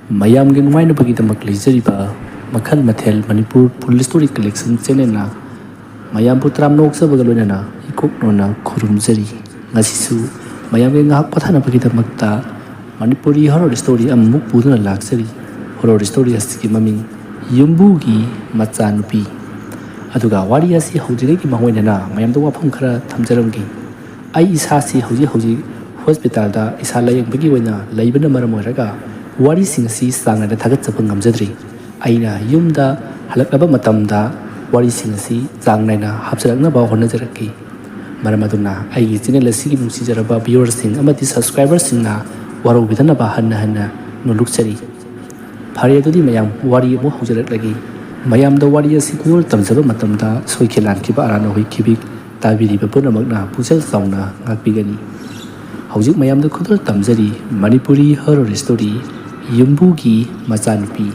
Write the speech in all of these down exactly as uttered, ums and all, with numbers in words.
ꯃꯌꯥꯝꯒꯤ ꯅꯨꯡꯉꯥꯏꯅꯕꯒꯤꯗꯃꯛ ꯂꯩꯖꯔꯤꯕ ꯃꯈꯜ ꯃꯊꯦꯜ ꯃꯅꯤꯄꯨꯔ ꯐꯨꯜ ꯁ꯭ꯇꯣꯔꯤ ꯀꯂꯦꯛꯁꯟ ꯆꯦꯅꯦꯜꯅ ꯃꯌꯥꯝꯕꯨ ꯇꯔꯥꯝꯅ ꯑꯣꯛꯆꯕꯒ ꯂꯣꯏꯅꯅ ꯏꯀꯣꯛ ꯅꯣꯟꯅ ꯈꯨꯔꯨꯝꯖꯔꯤ꯫ ꯉꯁꯤꯁꯨ ꯃꯌꯥꯝꯒꯤ ꯉꯥꯏꯍꯥꯛ ꯄꯣꯊꯥꯅꯕꯒꯤꯗꯃꯛꯇ ꯃꯅꯤꯄꯨꯔꯤ ꯍꯣꯔꯣꯔ ꯁ꯭ꯇꯣꯔꯤ ꯑꯃꯃꯨꯛ ꯄꯨꯗꯨꯅ ꯂꯥꯛꯆꯔꯤ꯫ ꯍꯣꯔꯣꯔ ꯁ꯭ꯇꯣꯔꯤ ꯑꯁꯤꯒꯤ ꯃꯃꯤꯡ ꯌꯨꯝꯕꯨꯒꯤ ꯃꯆꯥꯅꯨꯄꯤ꯫ ꯑꯗꯨꯒ ꯋꯥꯔꯤ ꯑꯁꯤ ꯍꯧꯗ꯭ꯔꯤꯉꯩꯒꯤ ꯃꯥꯡꯑꯣꯏꯅꯅ ꯃꯌꯥꯝꯗ ꯋꯥꯐꯝ ꯈꯔ ꯊꯝꯖꯔꯝꯒꯦ꯫ ꯑꯩ ꯏꯁꯥꯁꯤ ꯍꯧꯖꯤꯛ ꯍꯧꯖꯤꯛ ꯍꯣꯁꯄꯤꯇꯥꯜꯗ ꯏꯁꯥ ꯂꯥꯌꯦꯡꯕꯒꯤ ꯑꯣꯏꯅ ꯂꯩꯕꯅ ꯃꯔꯝ ꯑꯣꯏꯔꯒ ꯋꯥꯔꯤꯁꯤꯡ ꯑꯁꯤ ꯆꯥꯡ ꯅꯥꯏꯅ ꯊꯥꯒꯠꯆꯕ ꯉꯝꯖꯗ꯭ꯔꯤ꯫ ꯑꯩꯅ ꯌꯨꯝꯗ ꯍꯜꯂꯛꯂꯕ ꯃꯇꯝꯗ ꯋꯥꯔꯤꯁꯤꯡ ꯑꯁꯤ ꯆꯥꯡ ꯅꯥꯏꯅ ꯍꯥꯞꯆꯔꯛꯅꯕ ꯍꯣꯠꯅꯖꯔꯛꯀꯦ꯫ ꯃꯔꯝ ꯑꯗꯨꯅ ꯑꯩꯒꯤ ꯆꯦꯅꯦꯜ ꯑꯁꯤꯒꯤ ꯅꯨꯡꯁꯤꯖꯔꯕ ꯚꯤꯌꯨꯋꯔꯁꯤꯡ ꯑꯃꯗꯤ ꯁꯕꯁꯀ꯭ꯔꯥꯏꯕꯔꯁꯤꯡꯅ ꯋꯥꯔꯧꯕꯤꯗꯅꯕ ꯍꯟꯅ ꯍꯟꯅ ꯅꯣꯜꯂꯨꯛꯆꯔꯤ꯫ ꯐꯔꯦ, ꯑꯗꯨꯗꯤ ꯃꯌꯥꯝ ꯋꯥꯔꯤ ꯑꯃꯨꯛ ꯍꯧꯖꯔꯛꯂꯒꯦ꯫ ꯃꯌꯥꯝꯗ ꯋꯥꯔꯤ ꯑꯁꯤ ꯈꯨꯗꯣꯜ ꯇꯝꯖꯕ ꯃꯇꯝꯗ ꯁꯣꯏꯈꯤ ꯂꯥꯟꯈꯤꯕ ꯑꯔꯥꯟ ꯑꯍꯣꯏ ꯈꯤꯕꯤꯛ ꯇꯥꯕꯤꯔꯤꯕ ꯄꯨꯝꯅꯃꯛꯅ ꯄꯨꯛꯆꯦꯜ ꯆꯥꯎꯅ ꯉꯥꯛꯄꯤꯒꯅꯤ꯫ ꯍꯧꯖꯤꯛ ꯃꯌꯥꯝꯗ ꯈꯨꯗꯣꯜ ꯇꯝꯖꯔꯤ ꯃꯅꯤꯄꯨꯔꯤ ꯍꯣꯔꯣꯔ ꯁ꯭ꯇꯣꯔꯤ ꯌꯨꯝꯕꯨꯒꯤ ꯃꯆꯥꯅꯨꯄꯤ꯫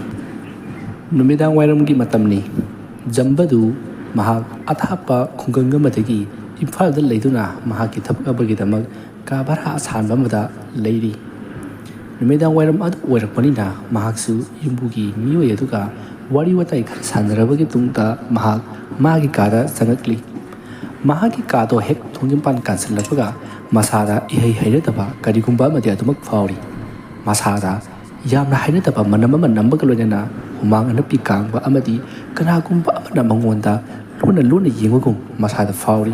ꯅꯨꯃꯤꯗꯥꯡ ꯋꯥꯏꯔꯝꯒꯤ ꯃꯇꯝꯅꯤ꯫ ꯖꯝꯕꯗꯨ ꯃꯍꯥꯛ ꯑꯊꯥꯞꯄ ꯈꯨꯡꯒꯪ ꯑꯃꯗꯒꯤ ꯏꯝꯐꯥꯜꯗ ꯂꯩꯗꯨꯅ ꯃꯍꯥꯛꯀꯤ ꯊꯕꯛ ꯑꯃꯒꯤꯗꯃꯛ ꯀꯥ ꯚꯔꯥ ꯑꯁꯥꯟꯕ ꯑꯃꯗ ꯂꯩꯔꯤ꯫ ꯅꯨꯃꯤꯗꯥꯡ ꯋꯥꯏꯔꯝ ꯑꯗꯨ ꯑꯣꯏꯔꯛꯄꯅꯤꯅ ꯃꯍꯥꯛꯁꯨ ꯌꯨꯝꯕꯨꯒꯤ ꯃꯤꯑꯣꯏ ꯑꯗꯨꯒ ꯋꯥꯔꯤ ꯋꯥꯇꯥꯏ ꯈꯔ ꯁꯥꯟꯅꯔꯕꯒꯤ ꯇꯨꯡꯗ ꯃꯍꯥꯛ ꯃꯥꯒꯤ ꯀꯥꯗ ꯆꯪꯉꯛꯂꯤ꯫ ꯃꯍꯥꯛꯀꯤ ꯀꯥꯗꯣ ꯍꯦꯛ ꯊꯣꯡꯖꯤꯟꯄꯥꯟ ꯀꯥꯟꯁꯤꯜꯂꯛꯄꯒ ꯃꯁꯥꯗ ꯏꯍꯩ ꯍꯩꯅꯗꯕ ꯀꯔꯤꯒꯨꯝꯕ ꯑꯃꯗꯤ ꯑꯗꯨꯃꯛ ꯐꯥꯎꯔꯤ꯫ ꯃꯁꯥꯗ ꯌꯥꯝꯅ ꯍꯩꯅꯗꯕ ꯃꯅꯝ ꯑꯃ ꯅꯝꯕꯒ ꯂꯣꯏꯅꯅ ꯍꯨꯃꯥꯡ ꯑꯅꯞꯄꯤ ꯀꯥꯡꯕ ꯑꯃꯗꯤ ꯀꯅꯥꯒꯨꯝꯕ ꯑꯃꯅ ꯃꯉꯣꯟꯗ ꯂꯨꯅ ꯂꯨꯅ ꯌꯦꯡꯕꯒꯨꯝ ꯃꯁꯥꯗ ꯐꯥꯎꯔꯤ꯫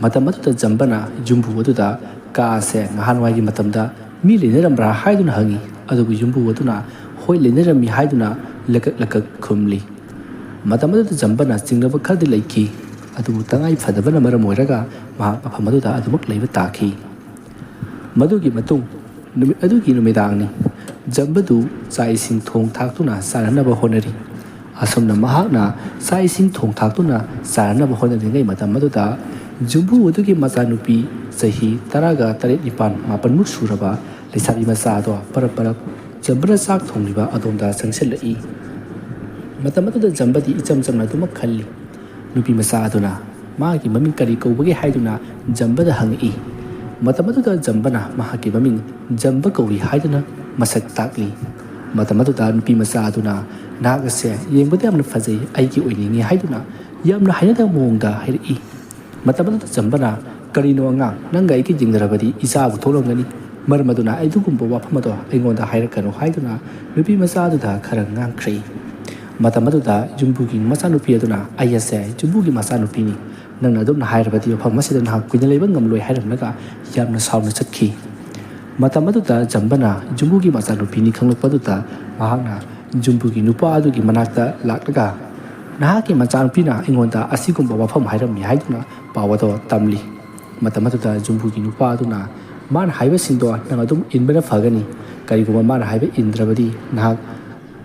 ꯃꯇꯝ ꯑꯗꯨꯗ ꯖꯝꯕꯅ ꯌꯨꯝꯕꯨ ꯑꯗꯨꯗ ꯀꯥ ꯑꯁꯦ ꯅꯍꯥꯟꯋꯥꯏꯒꯤ ꯃꯇꯝꯗ ꯃꯤ ꯂꯩꯅꯔꯝꯕ꯭ꯔꯥ ꯍꯥꯏꯗꯨꯅ ꯍꯪꯉꯤ꯫ ꯑꯗꯨꯕꯨ ꯌꯨꯝꯕꯨ ꯑꯗꯨꯅ ꯍꯣꯏ, ꯂꯩꯅꯔꯝꯃꯤ ꯍꯥꯏꯗꯨꯅ ꯂꯀꯛ ꯂꯀꯛ ꯈꯨꯝꯂꯤ꯫ ꯃꯇꯝ ꯑꯗꯨꯗ ꯖꯝꯕꯅ ꯆꯤꯡꯅꯕ ꯈꯔꯗꯤ ꯂꯩꯈꯤ, ꯑꯗꯨꯕꯨ ꯇꯉꯥꯏ ꯐꯗꯕꯅ ꯃꯔꯝ ꯑꯣꯏꯔꯒ ꯃꯍꯥꯛ ꯃꯐꯝ ꯑꯗꯨꯗ ꯑꯗꯨꯃꯛ ꯂꯩꯕ ꯇꯥꯈꯤ꯫ ꯃꯗꯨꯒꯤ ꯃꯇꯨꯡ ꯅꯨꯃꯤꯠ ꯑꯗꯨꯒꯤ ꯅꯨꯃꯤꯗꯥꯡꯅꯤ꯫ ꯖꯝꯕꯗꯨ ꯆꯥꯛ ꯏꯁꯤꯡ ꯊꯣꯡ ꯊꯥꯛꯇꯨꯅ ꯆꯥꯅꯅꯕ ꯍꯣꯠꯅꯔꯤ꯫ ꯑꯁꯨꯝꯅ ꯃꯍꯥꯛꯅ ꯆꯥꯛ ꯏꯁꯤꯡ ꯊꯣꯡ ꯊꯥꯛꯇꯨꯅ ꯆꯥꯅꯅꯕ ꯍꯣꯠꯅꯔꯤꯉꯩ ꯃꯇꯝ ꯑꯗꯨꯗ ꯌꯨꯝꯕꯨ ꯑꯗꯨꯒꯤ ꯃꯆꯥꯅꯨꯄꯤ ꯆꯍꯤ ꯇꯔꯥꯒ ꯇꯔꯦꯠ, ꯅꯤꯄꯥꯟ, ꯃꯥꯄꯟꯃꯨꯛ ꯁꯨꯔꯕ ꯂꯩꯁꯥꯕꯤ ꯃꯆꯥ ꯑꯗꯣ ꯄꯔꯞ ꯄꯔꯞ ꯖꯝꯕꯅ ꯆꯥꯛ ꯊꯣꯡꯂꯤꯕ ꯑꯗꯣꯝꯗ ꯆꯪꯁꯤꯜꯂꯛꯏ꯫ ꯃꯇꯝ ꯑꯗꯨꯗ ꯖꯝꯕꯗꯤ ꯏꯆꯝ ꯆꯝꯅ ꯑꯗꯨꯃꯛ ꯈꯜꯂꯤ꯫ ꯅꯨꯄꯤ ꯃꯆꯥ ꯑꯗꯨꯅ ꯃꯥꯒꯤ ꯃꯃꯤꯡ ꯀꯔꯤ ꯀꯧꯕꯒꯦ ꯍꯥꯏꯗꯨꯅ ꯖꯝꯕꯗ ꯍꯪꯉꯛꯏ꯫ ꯃꯇꯝ ꯑꯗꯨꯗ ꯖꯝꯕꯅ ꯃꯍꯥꯛꯀꯤ ꯃꯃꯤꯡ ꯖꯝꯕ ꯀꯧꯏ ꯍꯥꯏꯗꯨꯅ ꯃꯁꯛ ꯇꯥꯛꯂꯤ꯫ ꯃꯇꯝ ꯑꯗꯨꯗ ꯅꯨꯄꯤ ꯃꯆꯥ ꯑꯗꯨꯅ, "ꯅꯍꯥꯛ ꯑꯁꯦ ꯌꯦꯡꯕꯗ ꯌꯥꯝꯅ ꯐꯖꯩ, ꯑꯩꯒꯤ ꯑꯣꯏꯅꯤꯡꯏ" ꯍꯥꯏꯗꯨꯅ ꯌꯥꯝꯅ ꯍꯩꯅꯗꯕ ꯃꯑꯣꯡꯗ ꯍꯥꯏꯔꯛꯏ꯫ ꯃꯇꯝ ꯑꯗꯨꯗ ꯆꯝꯕꯅ, "ꯀꯔꯤꯅꯣ ꯑꯉꯥꯡ, ꯅꯪꯒ ꯑꯩꯒ ꯌꯦꯡꯅꯔꯕꯗꯤ ꯏꯆꯥꯕꯨ ꯊꯣꯛꯂꯝꯒꯅꯤ, ꯃꯔꯝ ꯑꯗꯨꯅ ꯑꯗꯨꯒꯨꯝꯕ ꯋꯥꯐꯝ ꯑꯗꯣ ꯑꯩꯉꯣꯟꯗ ꯍꯥꯏꯔꯛꯀꯅꯨ" ꯍꯥꯏꯗꯨꯅ ꯅꯨꯄꯤ ꯃꯆꯥ ꯑꯗꯨꯗ ꯈꯔ ꯉꯥꯡꯈ꯭ꯔꯦ꯫ ꯃꯇꯝ ꯑꯗꯨꯗ ꯌꯨꯝꯕꯨꯒꯤ ꯃꯆꯥꯅꯨꯄꯤ ꯑꯗꯨꯅ, "ꯑꯩ ꯑꯁꯦ ꯌꯨꯝꯕꯨꯒꯤ ꯃꯆꯥꯅꯨꯄꯤꯅꯤ, ꯅꯪꯅ ꯑꯗꯨꯝꯅ ꯍꯥꯏꯔꯕꯗꯤ ꯃꯐꯝ ꯑꯁꯤꯗ ꯅꯍꯥꯛ ꯀꯨꯏꯅ ꯂꯩꯕ ꯉꯝꯂꯣꯏ" ꯍꯥꯏꯔꯝꯂꯒ ꯌꯥꯝꯅ ꯁꯥꯎꯅ ꯆꯠꯈꯤ꯫ ꯃꯇꯝ ꯑꯗꯨꯗ ꯖꯝꯕꯅ ꯌꯨꯝꯕꯨꯒꯤ ꯃꯆꯥꯅꯨꯄꯤꯅꯤ ꯈꯪꯂꯛꯄ ꯑꯗꯨꯗ ꯃꯍꯥꯛꯅ ꯌꯨꯝꯕꯨꯒꯤ ꯅꯨꯄꯥ ꯑꯗꯨꯒꯤ ꯃꯅꯥꯛꯇ ꯂꯥꯛꯂꯒ, "ꯅꯍꯥꯛꯀꯤ ꯃꯆꯥꯅꯨꯄꯤꯅ ꯑꯩꯉꯣꯟꯗ ꯑꯁꯤꯒꯨꯝꯕ ꯋꯥꯐꯝ ꯍꯥꯏꯔꯝꯃꯤ" ꯍꯥꯏꯗꯨꯅ ꯄꯥꯎ ꯑꯗꯣ ꯇꯝꯂꯤ꯫ ꯃꯇꯝ ꯑꯗꯨꯗ ꯌꯨꯝꯕꯨꯒꯤ ꯅꯨꯄꯥ ꯑꯗꯨꯅ, "ꯃꯥꯅ ꯍꯥꯏꯕꯁꯤꯡꯗꯣ ꯅꯪ ꯑꯗꯨꯝ ꯏꯟꯕꯅ ꯐꯒꯅꯤ꯫ ꯀꯔꯤꯒꯨꯝꯕ ꯃꯥꯅ ꯍꯥꯏꯕ ꯏꯟꯗ꯭ꯔꯕꯗꯤ ꯅꯍꯥꯛ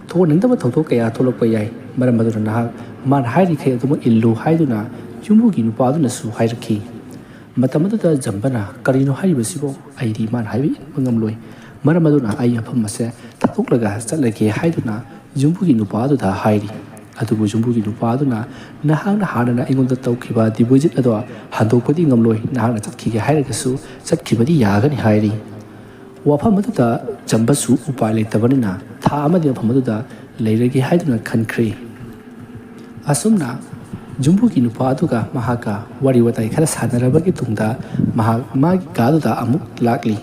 ꯊꯣꯛꯍꯟꯅꯤꯡꯗꯕ ꯊꯧꯗꯣꯛ ꯀꯌꯥ ꯊꯣꯛꯂꯛꯄ ꯌꯥꯏ꯫ ꯃꯔꯝ ꯑꯗꯨꯅ ꯅꯍꯥꯛ ꯃꯥꯅ ꯍꯥꯏꯔꯤꯈꯩ ꯑꯗꯨꯃꯛ ꯏꯜꯂꯨ" ꯍꯥꯏꯗꯨꯅ ꯌꯨꯝꯕꯨꯒꯤ ꯅꯨꯄꯥ ꯑꯗꯨꯅꯁꯨ ꯍꯥꯏꯔꯛꯈꯤ꯫ ꯃꯇꯝ ꯑꯗꯨꯗ ꯖꯝꯕꯅ, "ꯀꯔꯤꯅꯣ ꯍꯥꯏꯔꯤꯕꯁꯤꯕꯣ? ꯑꯩꯗꯤ ꯃꯥꯅ ꯍꯥꯏꯕ ꯏꯟꯕ ꯉꯝꯂꯣꯏ꯫ ꯃꯔꯝ ꯑꯗꯨꯅ ꯑꯩ ꯃꯐꯝ ꯑꯁꯦ ꯊꯥꯗꯣꯛꯂꯒ ꯆꯠꯂꯒꯦ" ꯍꯥꯏꯗꯨꯅ ꯌꯨꯝꯕꯨꯒꯤ ꯅꯨꯄꯥ ꯑꯗꯨꯗ ꯍꯥꯏꯔꯤ꯫ ꯑꯗꯨꯕꯨ ꯌꯨꯝꯕꯨꯒꯤ ꯅꯨꯄꯥ ꯑꯗꯨꯅ, "ꯅꯍꯥꯛꯅ ꯍꯥꯟꯅꯅ ꯑꯩꯉꯣꯟꯗ ꯇꯧꯈꯤꯕ ꯗꯤꯄꯣꯖꯤꯠ ꯑꯗꯣ ꯍꯟꯗꯣꯛꯄꯗꯤ ꯉꯝꯂꯣꯏ꯫ ꯅꯍꯥꯛꯅ ꯆꯠꯈꯤꯒꯦ ꯍꯥꯏꯔꯒꯁꯨ ꯆꯠꯈꯤꯕꯗꯤ ꯌꯥꯒꯅꯤ" ꯍꯥꯏꯔꯤ꯫ ꯋꯥꯐꯝ ꯑꯗꯨꯗ ꯖꯝꯕꯁꯨ ꯎꯄꯥꯏ ꯂꯩꯇꯕꯅꯤꯅ ꯊꯥ ꯑꯃꯗꯤ ꯃꯐꯝ ꯑꯗꯨꯗ ꯂꯩꯔꯒꯦ ꯍꯥꯏꯗꯨꯅ ꯈꯟꯈ꯭ꯔꯦ꯫ ꯑꯁꯨꯝꯅ ꯌꯨꯝꯕꯨꯒꯤ ꯅꯨꯄꯥ ꯑꯗꯨꯒ ꯃꯍꯥꯛꯀ ꯋꯥꯔꯤ ꯋꯥꯇꯥꯏ ꯈꯔ ꯁꯥꯟꯅꯔꯕꯒꯤ ꯇꯨꯡꯗ ꯃꯍꯥꯛ ꯃꯥꯒꯤ ꯀꯥꯗꯨꯗ ꯑꯃꯨꯛ ꯂꯥꯛꯂꯤ꯫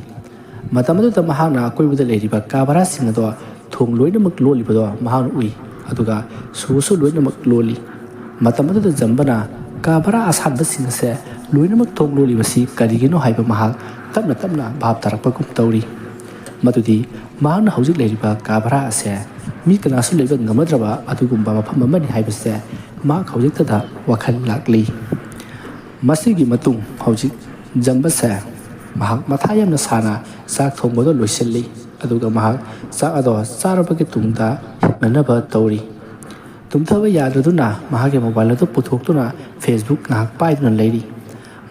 ꯃꯇꯝ ꯑꯗꯨꯗ ꯃꯍꯥꯛꯅ ꯑꯀꯣꯏꯕꯗ ꯂꯩꯔꯤꯕ ꯀꯥ ꯚꯔꯥꯁꯤꯡ ꯑꯗꯣ ꯊꯣꯡ ꯂꯣꯏꯅꯃꯛ ꯂꯣꯜꯂꯤꯕꯗꯣ ꯃꯍꯥꯛꯅ ꯎꯏ, ꯑꯗꯨꯒ ꯁꯣꯁꯨ ꯂꯣꯏꯅꯃꯛ ꯂꯣꯜꯂꯤ꯫ ꯃꯇꯝ ꯑꯗꯨꯗ ꯖꯝꯕꯅ ꯀꯥ ꯚꯔꯥ ꯑꯁꯥꯟꯕꯁꯤꯡ ꯑꯁꯦ ꯂꯣꯏꯅꯃꯛ ꯊꯣꯡ ꯂꯣꯜꯂꯤꯕꯁꯤ ꯀꯔꯤꯒꯤꯅꯣ ꯍꯥꯏꯕ ꯃꯍꯥꯛ ꯇꯞꯅ ꯇꯞꯅ ꯚꯥꯞ ꯇꯥꯔꯛꯄꯒꯨꯝ ꯇꯧꯔꯤ꯫ ꯃꯗꯨꯗꯤ ꯃꯍꯥꯛꯅ ꯍꯧꯖꯤꯛ ꯂꯩꯔꯤꯕ ꯀꯥ ꯚꯔꯥ ꯑꯁꯦ ꯃꯤ ꯀꯅꯥꯁꯨ ꯂꯩꯕ ꯉꯝꯅꯗ꯭ꯔꯕ ꯑꯗꯨꯒꯨꯝꯕ ꯃꯐꯝ ꯑꯃꯅꯤ ꯍꯥꯏꯕꯁꯦ ꯃꯍꯥꯛ ꯍꯧꯖꯤꯛꯇꯗ ꯋꯥꯈꯜ ꯂꯥꯛꯂꯤ꯫ ꯃꯁꯤꯒꯤ ꯃꯇꯨꯡ ꯍꯧꯖꯤꯛ ꯖꯝꯕꯁꯦ ꯃꯍꯥꯛ ꯃꯊꯥ ꯌꯥꯝꯅ ꯁꯥꯅ ꯆꯥꯛ ꯊꯣꯡꯕꯗꯣ ꯂꯣꯏꯁꯤꯜꯂꯤ꯫ ꯑꯗꯨꯒ ꯃꯍꯥꯛ ꯆꯥꯛ ꯑꯗꯣ ꯆꯥꯔꯕꯒꯤ ꯇꯨꯡꯗ ꯍꯤꯞꯅꯅꯕ ꯇꯧꯔꯤ꯫ ꯇꯨꯝꯊꯕ ꯌꯥꯗ꯭ꯔꯗꯨꯅ ꯃꯍꯥꯛꯀꯤ ꯃꯣꯕꯥꯏꯜ ꯑꯗꯨ ꯄꯨꯊꯣꯛꯇꯨꯅ Facebook ꯉꯥꯏꯍꯥꯛ ꯄꯥꯏꯗꯨꯅ ꯂꯩꯔꯤ꯫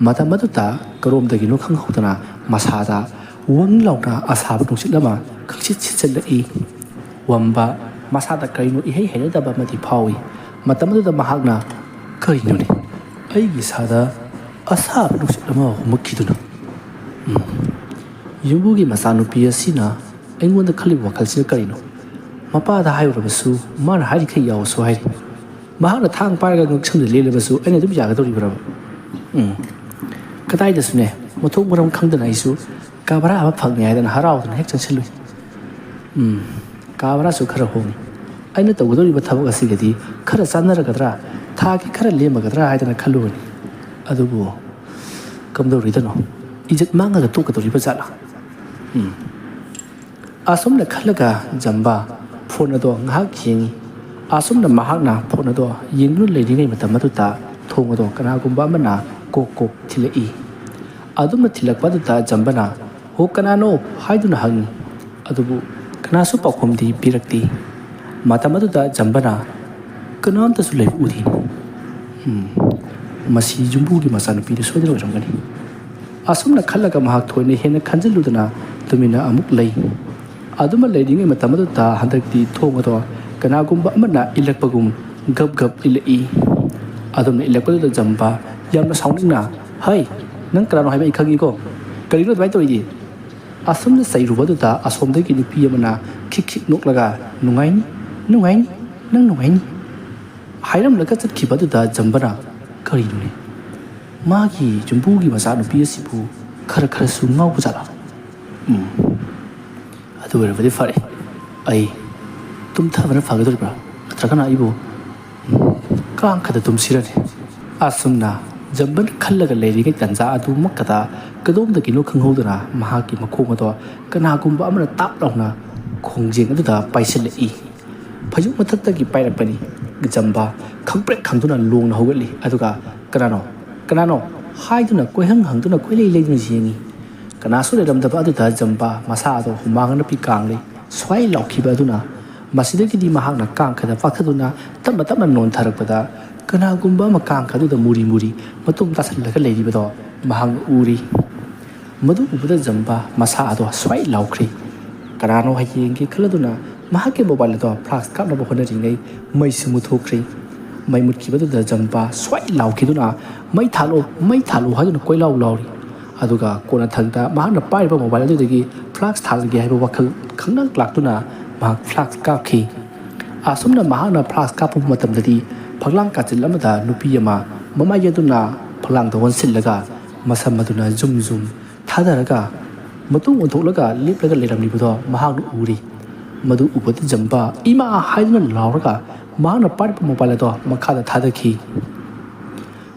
ꯃꯇꯝ ꯑꯗꯨꯗ ꯀꯔꯣꯝꯗꯒꯤꯅꯣ ꯈꯪꯍꯧꯗꯅ ꯃꯁꯥꯗ ꯋꯪ ꯂꯥꯎꯅ ꯑꯁꯥꯕ ꯅꯨꯡꯁꯤꯠ ꯑꯃ ꯈꯪꯁꯤꯠ ꯁꯤꯠꯆꯜꯂꯛꯏ꯫ ꯋꯝꯕ ꯃꯁꯥꯗ ꯀꯔꯤꯅꯣ ꯏꯍꯩ ꯍꯩꯅꯗꯕ ꯑꯃꯗꯤ ꯐꯥꯎꯏ꯫ ꯃꯇꯝ ꯑꯗꯨꯗ ꯃꯍꯥꯛꯅ, "ꯀꯔꯤꯅꯣꯅꯦ? ꯑꯩꯒꯤ ꯏꯁꯥꯗ ꯑꯁꯥꯕ ꯅꯨꯡꯁꯤꯠ ꯑꯃ ꯍꯨꯝꯃꯛꯈꯤꯗꯨꯅ꯫ ꯎꯝ, ꯌꯨꯝꯕꯨꯒꯤ ꯃꯆꯥꯅꯨꯄꯤ ꯑꯁꯤꯅ ꯑꯩꯉꯣꯟꯗ ꯈꯜꯂꯤꯕ ꯋꯥꯈꯜꯁꯤꯅ ꯀꯔꯤꯅꯣ? ꯃꯄꯥꯗ ꯍꯥꯏꯔꯨꯔꯕꯁꯨ ꯃꯥꯅ ꯍꯥꯏꯔꯤꯈꯩ ꯌꯥꯎꯁꯨ ꯍꯥꯏꯔꯤ꯫ ꯃꯍꯥꯛꯅ ꯊꯥꯡ ꯄꯥꯏꯔꯒ ꯉꯛꯁꯝꯗ ꯂꯦꯜꯂꯕꯁꯨ ꯑꯩꯅ ꯑꯗꯨꯝ ꯌꯥꯒꯗꯧꯔꯤꯕ꯭ꯔꯕ? ꯎꯝ꯫ ꯀꯗꯥꯏꯗꯁꯨꯅꯦ, ꯃꯊꯣꯡ ꯃꯔꯝ ꯈꯪꯗꯅ ꯑꯩꯁꯨ ꯀꯥ ꯚꯔꯥ ꯑꯃ ꯐꯪꯉꯦ ꯍꯥꯏꯗꯅ ꯍꯔꯥꯎꯗꯅ ꯍꯦꯛ ꯆꯪꯁꯤꯜꯂꯨꯏ꯫ ꯎꯝ, ꯀꯥ ꯚꯔꯥꯁꯨ ꯈꯔ ꯍꯣꯡꯉꯤ꯫ ꯑꯩꯅ ꯇꯧꯒꯗꯧꯔꯤꯕ ꯊꯕꯛ ꯑꯁꯤꯒꯗꯤ ꯈꯔ ꯆꯥꯟꯅꯔꯒꯗ꯭ꯔꯥ, ꯊꯥꯒꯤ ꯈꯔ ꯂꯦꯝꯃꯒꯗ꯭ꯔꯥ ꯍꯥꯏꯗꯅ ꯈꯜꯂꯨꯕꯅꯤ꯫ ꯑꯗꯨꯕꯨ ꯀꯝꯗꯧꯔꯤꯗꯅꯣ? ꯏꯖꯠ ꯃꯥꯡꯉꯒ ꯇꯣꯛꯀꯗꯧꯔꯤꯕ ꯖꯥꯠꯂꯥ? ꯎꯝ꯫ ꯑꯁꯨꯝꯅ ꯈꯜꯂꯒ ꯖꯝꯕꯥ ꯐꯣꯟ ꯑꯗꯣ ꯉꯥꯏꯍꯥꯛ ꯌꯦꯡꯉꯤ꯫ ꯑꯁꯨꯝꯅ ꯃꯍꯥꯛꯅ ꯐꯣꯟ ꯑꯗꯣ ꯌꯦꯡꯗꯨꯅ ꯂꯩꯔꯤꯉꯩ ꯃꯇꯝ ꯑꯗꯨꯗ ꯊꯣꯡ ꯑꯗꯣ ꯀꯅꯥꯒꯨꯝꯕ ꯑꯃꯅ ꯀꯣꯛ ꯀꯣꯛ ꯊꯤꯜꯂꯛꯏ꯫ ꯑꯗꯨꯝꯅ ꯊꯤꯜꯂꯛꯄ ꯑꯗꯨꯗ ꯖꯝꯕꯅ "ꯍꯣ, ꯀꯅꯥꯅꯣ?" ꯍꯥꯏꯗꯨꯅ ꯍꯪꯉꯤ꯫ ꯑꯗꯨꯕꯨ ꯀꯅꯥꯁꯨ ꯄꯥꯎꯈꯨꯝꯗꯤ ꯄꯤꯔꯛꯇꯦ꯫ ꯃꯇꯝ ꯑꯗꯨꯗ ꯖꯝꯕꯅ "ꯀꯅꯥꯝꯇꯁꯨ ꯂꯩꯕ ꯎꯗꯦ꯫ ꯎꯝ, ꯃꯁꯤ ꯌꯨꯝꯕꯨꯒꯤ ꯃꯆꯥꯅꯨꯄꯤꯗꯨ ꯁꯣꯏꯗꯅ ꯑꯣꯏꯔꯝꯒꯅꯤ"꯫ ꯑꯁꯨꯝꯅ ꯈꯜꯂꯒ ꯃꯍꯥꯛ ꯊꯣꯏꯅ ꯍꯦꯟꯅ ꯈꯟꯖꯤꯜꯂꯨꯗꯅ ꯇꯨꯃꯤꯟꯅ ꯑꯃꯨꯛ ꯂꯩ꯫ ꯑꯗꯨꯃ ꯂꯩꯔꯤꯉꯩ ꯃꯇꯝ ꯑꯗꯨꯗ ꯍꯟꯗꯛꯇꯤ ꯊꯣꯡ ꯑꯗꯣ ꯀꯅꯥꯒꯨꯝꯕ ꯑꯃꯅ ꯏꯜꯂꯛꯄꯒꯨꯝ ꯒꯞ ꯒꯞ ꯏꯜꯂꯛꯏ꯫ ꯑꯗꯨꯝꯅ ꯏꯜꯂꯛꯄꯗꯨꯗ ꯖꯝꯕ ꯌꯥꯝꯅ ꯁꯥꯎꯅꯤꯡꯅ, "ꯍꯩ, ꯅꯪ ꯀꯅꯥꯅꯣ ꯍꯥꯏꯕ ꯑꯩ ꯈꯪꯉꯤꯀꯣ꯫ ꯀꯔꯤꯅꯣ ꯑꯗꯨꯃꯥꯏꯅ ꯇꯧꯔꯤꯗꯤ?" ꯑꯁꯨꯝꯅ ꯆꯩꯔꯨꯕꯗꯨꯗ ꯑꯁꯣꯝꯗꯒꯤ ꯅꯨꯄꯤ ꯑꯃꯅ ꯈꯤꯛ ꯈꯤꯛ ꯅꯣꯛꯂꯒ, "ꯅꯨꯡꯉꯥꯏꯅꯤ, ꯅꯨꯡꯉꯥꯏꯅꯤ, ꯅꯪ ꯅꯨꯡꯉꯥꯏꯅꯤ" ꯍꯥꯏꯔꯝꯂꯒ ꯆꯠꯈꯤꯕꯗꯨꯗ ꯖꯝꯕꯅ, "ꯀꯔꯤꯅꯣꯅꯦ? ꯃꯥꯒꯤ ꯌꯨꯝꯕꯨꯒꯤ ꯃꯆꯥꯅꯨꯄꯤ ꯑꯁꯤꯕꯨ ꯈꯔ ꯈꯔꯁꯨ ꯉꯥꯎꯕ ꯖꯥꯠꯂꯥ? ꯎꯝ, ꯑꯗꯨ ꯑꯣꯏꯔꯕꯗꯤ ꯐꯔꯦ꯫ ꯑꯩ ꯇꯨꯝꯊꯕꯅ ꯐꯒꯗꯧꯔꯤꯕ꯭ꯔꯥ? ꯅꯠꯇ꯭ꯔꯒꯅ ꯑꯩꯕꯨ, ꯎꯝ, ꯀꯥꯡꯈꯗ ꯇꯨꯝꯁꯤꯔꯅꯦ?" ꯑꯁꯨꯝꯅ ꯖꯝꯕꯅ ꯈꯜꯂꯒ ꯂꯩꯔꯤꯉꯩ ꯇꯟꯖꯥ ꯑꯗꯨꯃꯛꯇꯗ ꯀꯗꯣꯝꯗꯒꯤꯅꯣ ꯈꯪꯍꯧꯗꯅ ꯃꯍꯥꯛꯀꯤ ꯃꯈꯣꯡ ꯑꯗꯣ ꯀꯅꯥꯒꯨꯝꯕ ꯑꯃꯅ ꯇꯥꯞ ꯂꯥꯎꯅ ꯈꯣꯡꯖꯦꯡ ꯑꯗꯨꯗ ꯄꯥꯏꯁꯤꯜꯂꯛꯏ꯫ ꯐꯩꯖꯨꯞ ꯃꯊꯛꯇꯒꯤ ꯄꯥꯏꯔꯛꯄꯅꯤ꯫ ꯖꯝꯕꯥ ꯈꯪꯄ꯭ꯔꯦꯛ ꯈꯪꯗꯨꯅ ꯂꯣꯡꯅ ꯍꯧꯒꯠꯂꯤ꯫ ꯑꯗꯨꯒ "ꯀꯅꯥꯅꯣ? ꯀꯅꯥꯅꯣ?" ꯍꯥꯏꯗꯨꯅ ꯀꯣꯏꯍꯪ ꯍꯪꯗꯨꯅ ꯀꯣꯏꯂꯩ ꯂꯩꯗꯨꯅ ꯌꯦꯡꯉꯤ꯫ ꯀꯅꯥꯁꯨ ꯂꯩꯔꯝꯗꯕ ꯑꯗꯨꯗ ꯖꯝꯕꯥ ꯃꯁꯥ ꯑꯗꯣ ꯍꯨꯃꯥꯡ ꯑꯅꯞꯄꯤ ꯀꯥꯡꯂꯩ ꯁ꯭ꯋꯥꯏ ꯂꯥꯎꯈꯤꯕ ꯑꯗꯨꯅ ꯃꯁꯤꯗꯒꯤꯗꯤ ꯃꯍꯥꯛꯅ ꯀꯥꯡꯈꯗ ꯄꯥꯛꯊꯗꯨꯅ ꯇꯞꯅ ꯇꯞꯅ ꯅꯣꯟꯊꯔꯛꯄꯗ ꯀꯅꯥꯒꯨꯝꯕ ꯑꯃ ꯀꯥꯡꯈꯗꯨꯗ ꯃꯨꯔꯤ ꯃꯨꯔꯤ ꯃꯇꯨꯝ ꯇꯥꯁꯤꯜꯂꯒ ꯂꯩꯔꯤꯕꯗꯣ ꯃꯍꯥꯛꯅ ꯎꯔꯤ꯫ ꯃꯗꯨ ꯎꯕꯗ ꯖꯝꯕꯥ ꯃꯁꯥ ꯑꯗꯣ ꯁ꯭ꯋꯥꯏ ꯂꯥꯎꯈ꯭ꯔꯤ꯫ ꯀꯅꯥꯅꯣ ꯍꯥꯏ ꯌꯦꯡꯒꯦ ꯈꯜꯂꯗꯨꯅ ꯃꯍꯥꯛꯀꯤ ꯃꯣꯕꯥꯏꯜ ꯑꯗꯣ ꯐ꯭ꯂꯥꯁ ꯀꯥꯞꯅꯕ ꯍꯣꯠꯅꯔꯤꯉꯩ ꯃꯩꯁꯨ ꯃꯨꯠꯊꯣꯛꯈ꯭ꯔꯤ꯫ ꯃꯩ ꯃꯨꯠꯈꯤꯕꯗꯨꯗ ꯖꯝꯕꯥ ꯁ꯭ꯋꯥꯏ ꯂꯥꯎꯈꯤꯗꯨꯅ, "ꯃꯩ ꯊꯥꯜꯂꯣ, ꯃꯩ ꯊꯥꯜꯂꯣ" ꯍꯥꯏꯗꯨꯅ ꯀꯣꯏꯂꯥꯎ ꯂꯥꯎꯔꯤ꯫ ꯑꯗꯨꯒ ꯀꯣꯟꯅꯊꯪꯗ ꯃꯍꯥꯛꯅ ꯄꯥꯏꯔꯤꯕ ꯃꯣꯕꯥꯏꯜ ꯑꯗꯨꯗꯒꯤ ꯐ꯭ꯂꯥꯁ ꯊꯥꯜꯒꯦ ꯍꯥꯏꯕ ꯋꯥꯈꯜ ꯈꯪꯂꯥꯛ ꯂꯥꯛꯇꯨꯅ ꯃꯍꯥꯛ ꯐ꯭ꯂꯥꯁ ꯀꯥꯞꯈꯤ꯫ ꯑꯁꯨꯝꯅ ꯃꯍꯥꯛꯅ ꯐ꯭ꯂꯥꯁ ꯀꯥꯞꯄ ꯃꯇꯝꯗꯗꯤ ꯐꯛꯂꯥꯡ ꯀꯥꯆꯤꯜ ꯑꯃꯗ ꯅꯨꯄꯤ ꯑꯃ ꯃꯃꯥꯏ ꯑꯗꯨꯅ ꯐꯛꯂꯥꯡꯗ ꯑꯣꯟꯁꯤꯜꯂꯒ ꯃꯁꯝ ꯑꯗꯨꯅ ꯖꯨꯝ ꯖꯨꯝ ꯊꯥꯗꯔꯒ ꯃꯇꯨꯡ ꯑꯣꯟꯊꯣꯛꯂꯒ ꯂꯦꯞꯂꯒ ꯂꯩꯔꯝꯂꯤꯕꯗꯣ ꯃꯍꯥꯛꯅ ꯎꯔꯤ꯫ ꯃꯗꯨ ꯎꯕꯗ ꯖꯝꯕ "ꯏꯃꯥ!" ꯍꯥꯏꯗꯨꯅ ꯂꯥꯎꯔꯒ ꯃꯍꯥꯛꯅ ꯄꯥꯏꯔꯤꯕ ꯃꯣꯕꯥꯏꯜ ꯑꯗꯣ ꯃꯈꯥꯗ ꯊꯥꯗꯈꯤ꯫